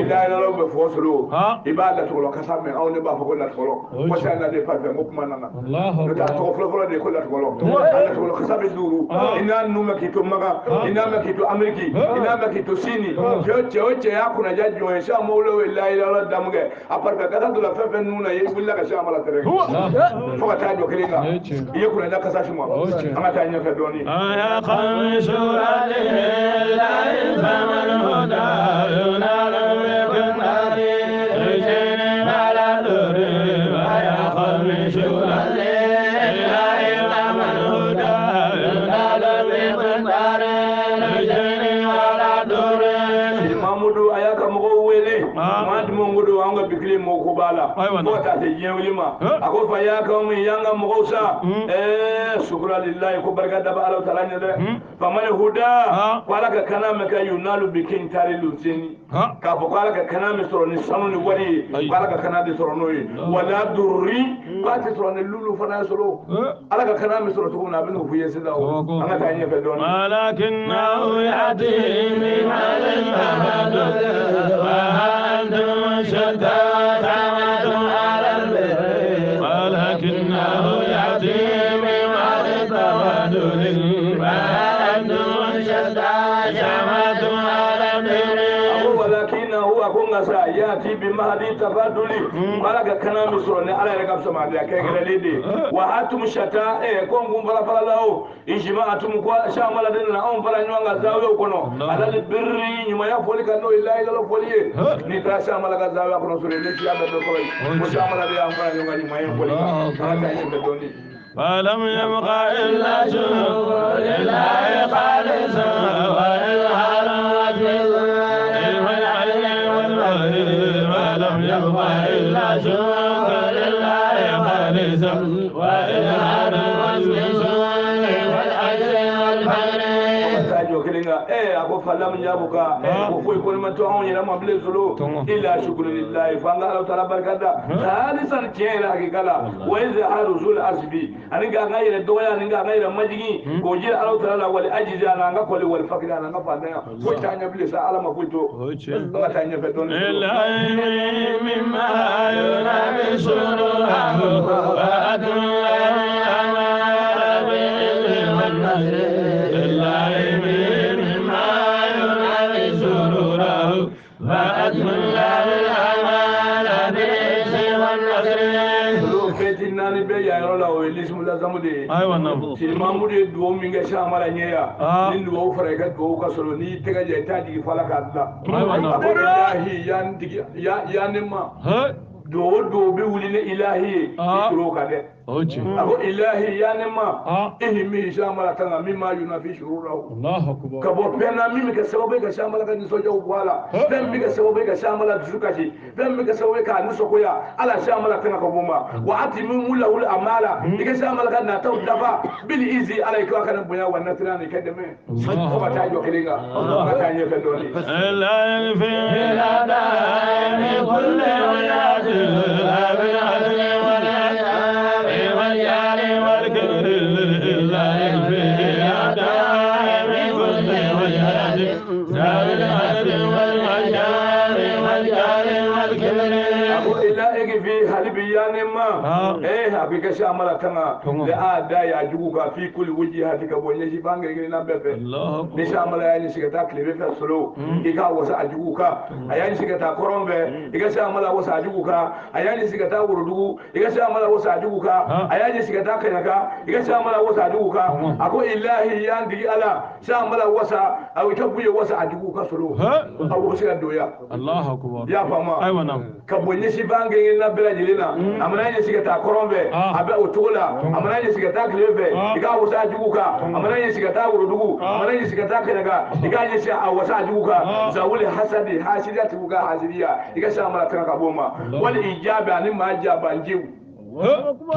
la ilaha illallah bɛ fɔ solo i b'a latigɔlɔ kasa mɛn anw de b'a fɔ ko latigɔlɔ ko sani na de parfum ko kuma nana n'o tɛ a tɔgɔ fɔlɔ fɔlɔ de ye ko latigɔlɔ. fɔlɔ ala tɔgɔ kasa bɛ duuru i n'a nu mɛn k'i to Makan i n'a mɛn k'i to Ameriki i n'a mɛn k'i to Sini cɛ o cɛ y'a kunnaja jɔn ye sisan mawulaw ye layilayila damu kɛ a parfum kasa donna fɛn fɛn nun na i wulila ka sisan mala tɛrɛ fo ka taa jɔ kelen kan i ye kunnaja kasa suma an ka taa ɲɛfɛ dɔɔnin. Fo ka taa se diɲɛ wuli ma a ko fa y'a kan min y'an ka mɔgɔw sa sukura lillahi ko barika da bɛ Ala taala ɲɛ dɛ famani huda ko Ala ka kana mɛn kɛ yunalu bi kin taari luseni k'a fɔ ko Ala ka kana min sɔrɔ ni sanu ni wari ye ko Ala ka kana de sɔrɔ n'o ye wala durri k'a tɛ sɔrɔ ni lulu fana ye sɔrɔ Ala ka kana min sɔrɔ cogo min na a bɛ n'o f'i ye sisan o an ka taa ɲɛfɛ dɔɔnin. Walakinahu ya'ti min wa antum shatta yati bi mahdi tafaduli wala ka kana mi sɔrɔ ni Ala yɛrɛ ka fisa ma kɛ kɛlɛlen de wa hatum shata ko n kun fara fara la o ijma atum ko shamala den na anw fara ɲɔgɔn kan zawiya kɔnɔ alal birri ɲumanya fɔli kan n'o ye layilayila fɔli ye n'i taara shamala ka zawiya kɔnɔ sɔrɔ ne siya bɛɛ bɛ kɔrɔ ye ko shamala de y'an fara ɲɔgɔn kan ɲumanya fɔli kan an ka taa ɲɛfɛ dɔɔnin. فلم يبق إلا شكر لله خالصا وإظهار ولم يبق إلا شكر لله خالصا وإظهار والأجر والفجر. A ko falam yabuka ko foyi ko ma to anw yɛrɛ ma bilen solo illa shukru lillahi fa an ka Ala taala barika da halisan tiɲɛ yɛrɛ hakika la wa izharu zul asbi ani ka an ka yɛrɛ dɔgɔya ani ka an ka yɛrɛ majigin k'o jira Ala taala la wali ajizi ani an ka kɔli wali fakiri ani an ka fantanya foyi t'an ɲɛ bilen sa Ala ma foyi to an ka taa ɲɛfɛ dɔɔnin. Mimma yunabisuru wa Mamudu ye duwawu min kɛ Samala ɲɛ yan ni duwawu fara i ka duwawu ka sɔrɔ n'i tɛgɛ jɛ i t'a jigi f'a la k'a dilan a ko ilahi ya ne ma duwawu duwawu bɛ wuli ni ilahi ye i turu o kan dɛ a ko ilahi ya ne ma ihimi Samala kan ka min ma yunafi shururahu ka bɔ fɛn na min bɛ kɛ sababu ye ka Samala ka nisɔndiyaw bɔ a la fɛn min bɛ kɛ sababu ye ka Samala dusu kasi fɛn min bɛ kɛ sababu ye k'a nisɔngoya ala Samala kan ka bɔ ma wa ati min wula a ma la i ka Samala ka nataw dafa bili izi ala i ka kana bonya wa nasira ni kɛ dɛmɛ fo ka taa jɔ kelen kan ka taa ɲɛfɛ dɔɔnin. A b'i ka Samala tanga le a da ya jugu ka fi kuli wuji hati ka bɔ ɲɛsi fan kelen kelenna bɛɛ fɛ ni Samala y'a ɲɛsin ka taa tilebin fɛ solo i k'a wasa a jugu kan a y'a ɲɛsin ka taa kɔrɔn fɛ i ka Samala wasa a jugu kan a y'a ɲɛsin ka taa worodugu i ka Samala wasa a jugu kan a y'a ɲɛsin ka taa Kaɲaka i ka Samala wasa a jugu kan a ko ilahi y'an digi Ala Samala wasa a i ka buye wasa a jugu kan solo a bɛ se ka don yan i y'a faamu ka bɔ ɲɛsi fan kelen kelenna bɛɛ lajɛlen na a mana ɲɛsin ka taa kɔrɔn fɛ a bɛ o cogo la a mana ɲɛsin ka taa tile fɛ i k'a wasa a jugu kan a mana ɲɛsin ka taa worodugu a mana ɲɛsin ka taa Kaɲaka i k'a ɲɛsin a wasa a jugu kan zawuli hasadi hasidiya tigiw ka hasidiya i ka Samala tanga ka bɔ o ma wali ijabi ani maa jabanjiw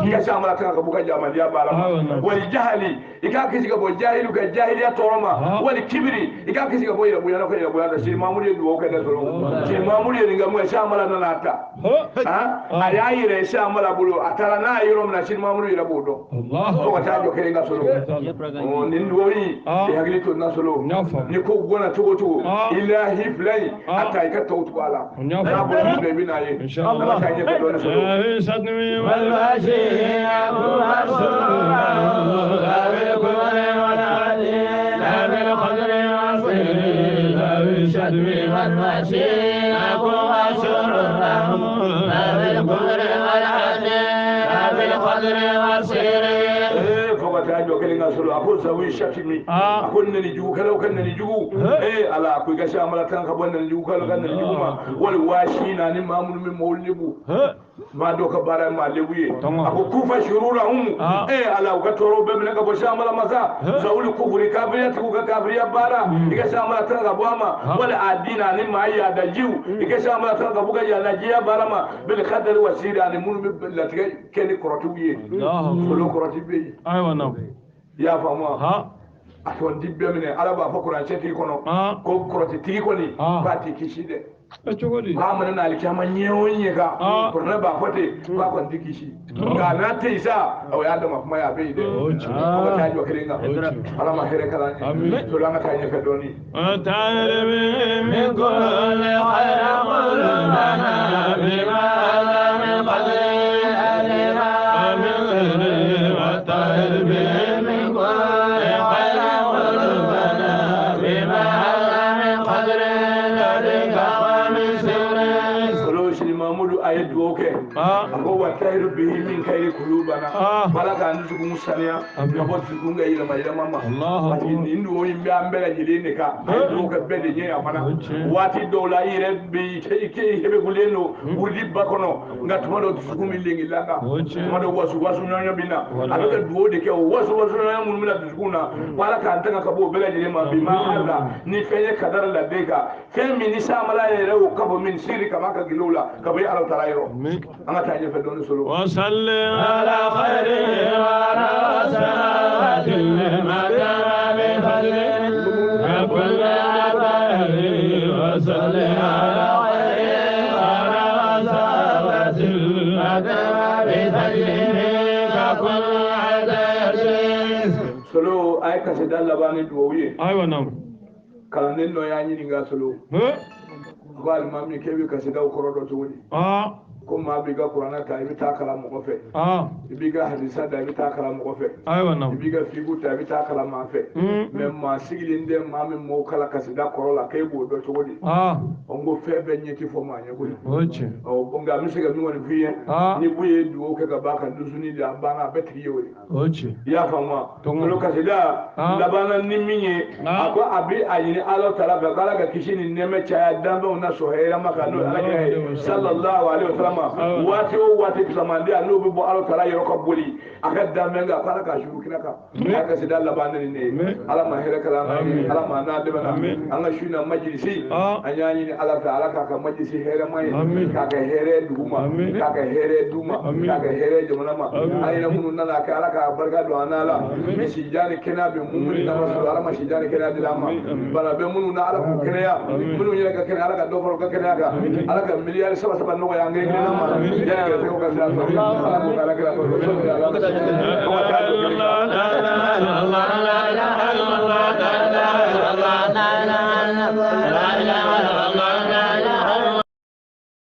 i ka Samala tanga ka bɔ ka jamandiya baara ma wali jahali i k'a kisi ka bɔ jahilu ka jahiliya tɔɔrɔ ma wali kibiri i k'a kisi ka bɔ yɛrɛ bonya na ka yɛrɛ bonya na Sidi Mamudu ye duwawu kɛ ne sɔrɔ Sidi Mamudu ye nin kɛ mun ye Samala nana a ta a y'a yɛrɛ Samala bolo a taara n'a ye yɔrɔ min na Sidi Mamudu yɛrɛ b'o dɔn fo ka taa jɔ kelen ka sɔrɔ nin duwawu in i hakili to na sɔrɔ ni ko gɔnna cogo o cogo ilahi fila in a ta i ka tɔw tugu a la n'a bɔra min na i bɛ n'a ye ala k'a ɲɛfɛ dɔɔnin sɔrɔ. والوشيء والسرور وسره fo ka taa jɔ kelen ka sɔrɔ a ko zawi shatimi a ko neni jugu kɛlaw ka neni jugu ala ko i ka se amala tan ka bɔ neni jugu kɛlaw ka neni jugu ma wali waasi na ni maa minnu bɛ mɔgɔw lebu maa dɔw ka baara ye maa lebu ye a ko kufa shururahum ala u ka tɔɔrɔw bɛɛ minɛ ka bɔ se amala masa zawuli kufuri kafiriya tigiw ka kafiriya baara i ka se amala tan ka bɔ a ma wali a diina ni maa yaadajiw i ka se amala tan ka bɔ ka yaadajiya baara ma bil kadari wa siri ani minnu bɛ latigɛ kɛ ni kɔrɔtiw ye olu kɔrɔti bɛ yen ayiwa na i y'a faamu wa a tɔn di bɛɛ minɛ ala b'a fɔ kuranɛ tigi kɔnɔ ko kɔrɔtitigi kɔni k'a t'i kisi dɛ cogo di k'a mana n'ale caman ɲɛ o ɲɛ kan kuranɛ b'a fɔ ten k'a kɔni t'i kisi nka n'a tɛ yen sa o y'a dama kuma ye a bɛ yen dɛ fo ka taa jɔ kelen kan ala ma hɛrɛ kalan ye to an ka taa ɲɛfɛ dɔɔnin. من كل خير قلوبنا بما من قدر وطهر به من كل خير قلوبنا بما من قدر ذلك ومن سره. Solo Mamudu a ye dugawu kɛ a ko wa tahiru bihi min kayri kulubana wala k'an dusukun saniya ka bɔ dusukun ka yɛlɛma yɛlɛma ma parce que nin dugawu in bɛ an bɛɛ lajɛlen de kan a ye dugawu kɛ bɛɛ de ɲɛ yan fana waati dɔw la i yɛrɛ bɛ i hebegulen don wurudi ba kɔnɔ nka tuma dɔw dusukun bɛ lengi kan tuma dɔw wasu wasu ɲɔgɔn bɛ na a bɛ ka dugawu de kɛ o wasu wasu ɲɔgɔn minnu bɛ na dusukun na wala k'an tanga ka bɔ o bɛɛ lajɛlen ma bi ma ala ni fɛn ye kadara la den kan fɛn min ni samala yɛrɛ y'o ka bɔ min siri kama ka gilow la ka bɔ ala taala yɔrɔ an ka taa ɲɛfɛ dɔɔnin solo. وصل على خير وعلى سعادة ما كان بفضل كل عباد وصل على خير وعلى سعادة ما كان بفضل كل عباد. Solo a ye kasida laban ni duwawu ye. Ayiwa naam. Kalanden dɔ y'a ɲininka solo. Ko alimami k'e bɛ kasidaw kɔrɔ dɔn cogo di? Ko maa b'i ka kuranɛ ta i bɛ taa kalan mɔgɔ fɛ. I b'i ka hadisa ta i bɛ taa kalan mɔgɔ fɛ. Ayiwa naam. I b'i ka figu ta i bɛ taa kalan maa fɛ. Mɛ maa sigilen tɛ maa min m'o kalan kasida kɔrɔ la k'e b'o dɔn cogo di? Ɔ n ko fɛn bɛɛ ɲɛ ti fɔ maa ɲɛ koyi. O ye tiɲɛ. Ɔ nka n bɛ se ka min kɔni f'i ye. Ni bu ye dugawu kɛ ka ban ka dusuni di a banna a bɛɛ tigi ye o ye. O ye tiɲɛ. I y'a faamu wa? Olu kasida labanna ni min ye a ko a bɛ a ɲini Ala taala fɛ k'Ala ka kisi ni nɛɛmɛ caya danfɛnw na sɔn hɛrɛ ma kan n'o ye Ala kira ye sallallahu alaihi wa sallam waati o waati fisamanden n'o bɛ bɔ Ala taala yɔrɔ ka boli a ka danfɛn kan k'Ala k'a suru kira kan a kasida laban ni nin ye Ala ma hɛrɛ kɛla an ye Ala ma n'a dɛmɛ an ka su in na majilisi an y'a ɲini Ala fɛ Ala k'a ka majilisi hɛrɛma ye k'a kɛ hɛrɛ dugu ma k'a kɛ hɛrɛ du ma k'a kɛ hɛrɛ jamana ma an yɛrɛ minnu nana kɛ Ala k'a barika don an n'a la ni sijan ni kɛnɛya bɛ mun ni nafa sɔrɔ Ala ma sijan ni kɛnɛya di an ma bana bɛ minnu na Ala k'u kɛnɛya minnu yɛrɛ ka kɛnɛya Ala ka dɔ fara u ka kɛnɛya kan Ala ka miliyari saba saba nɔgɔya an kelen kelenna ma yanni gɛrɛsɛgɛw ka sira sɔrɔ Ala k'o kɛ Ala kira kɔsɔn.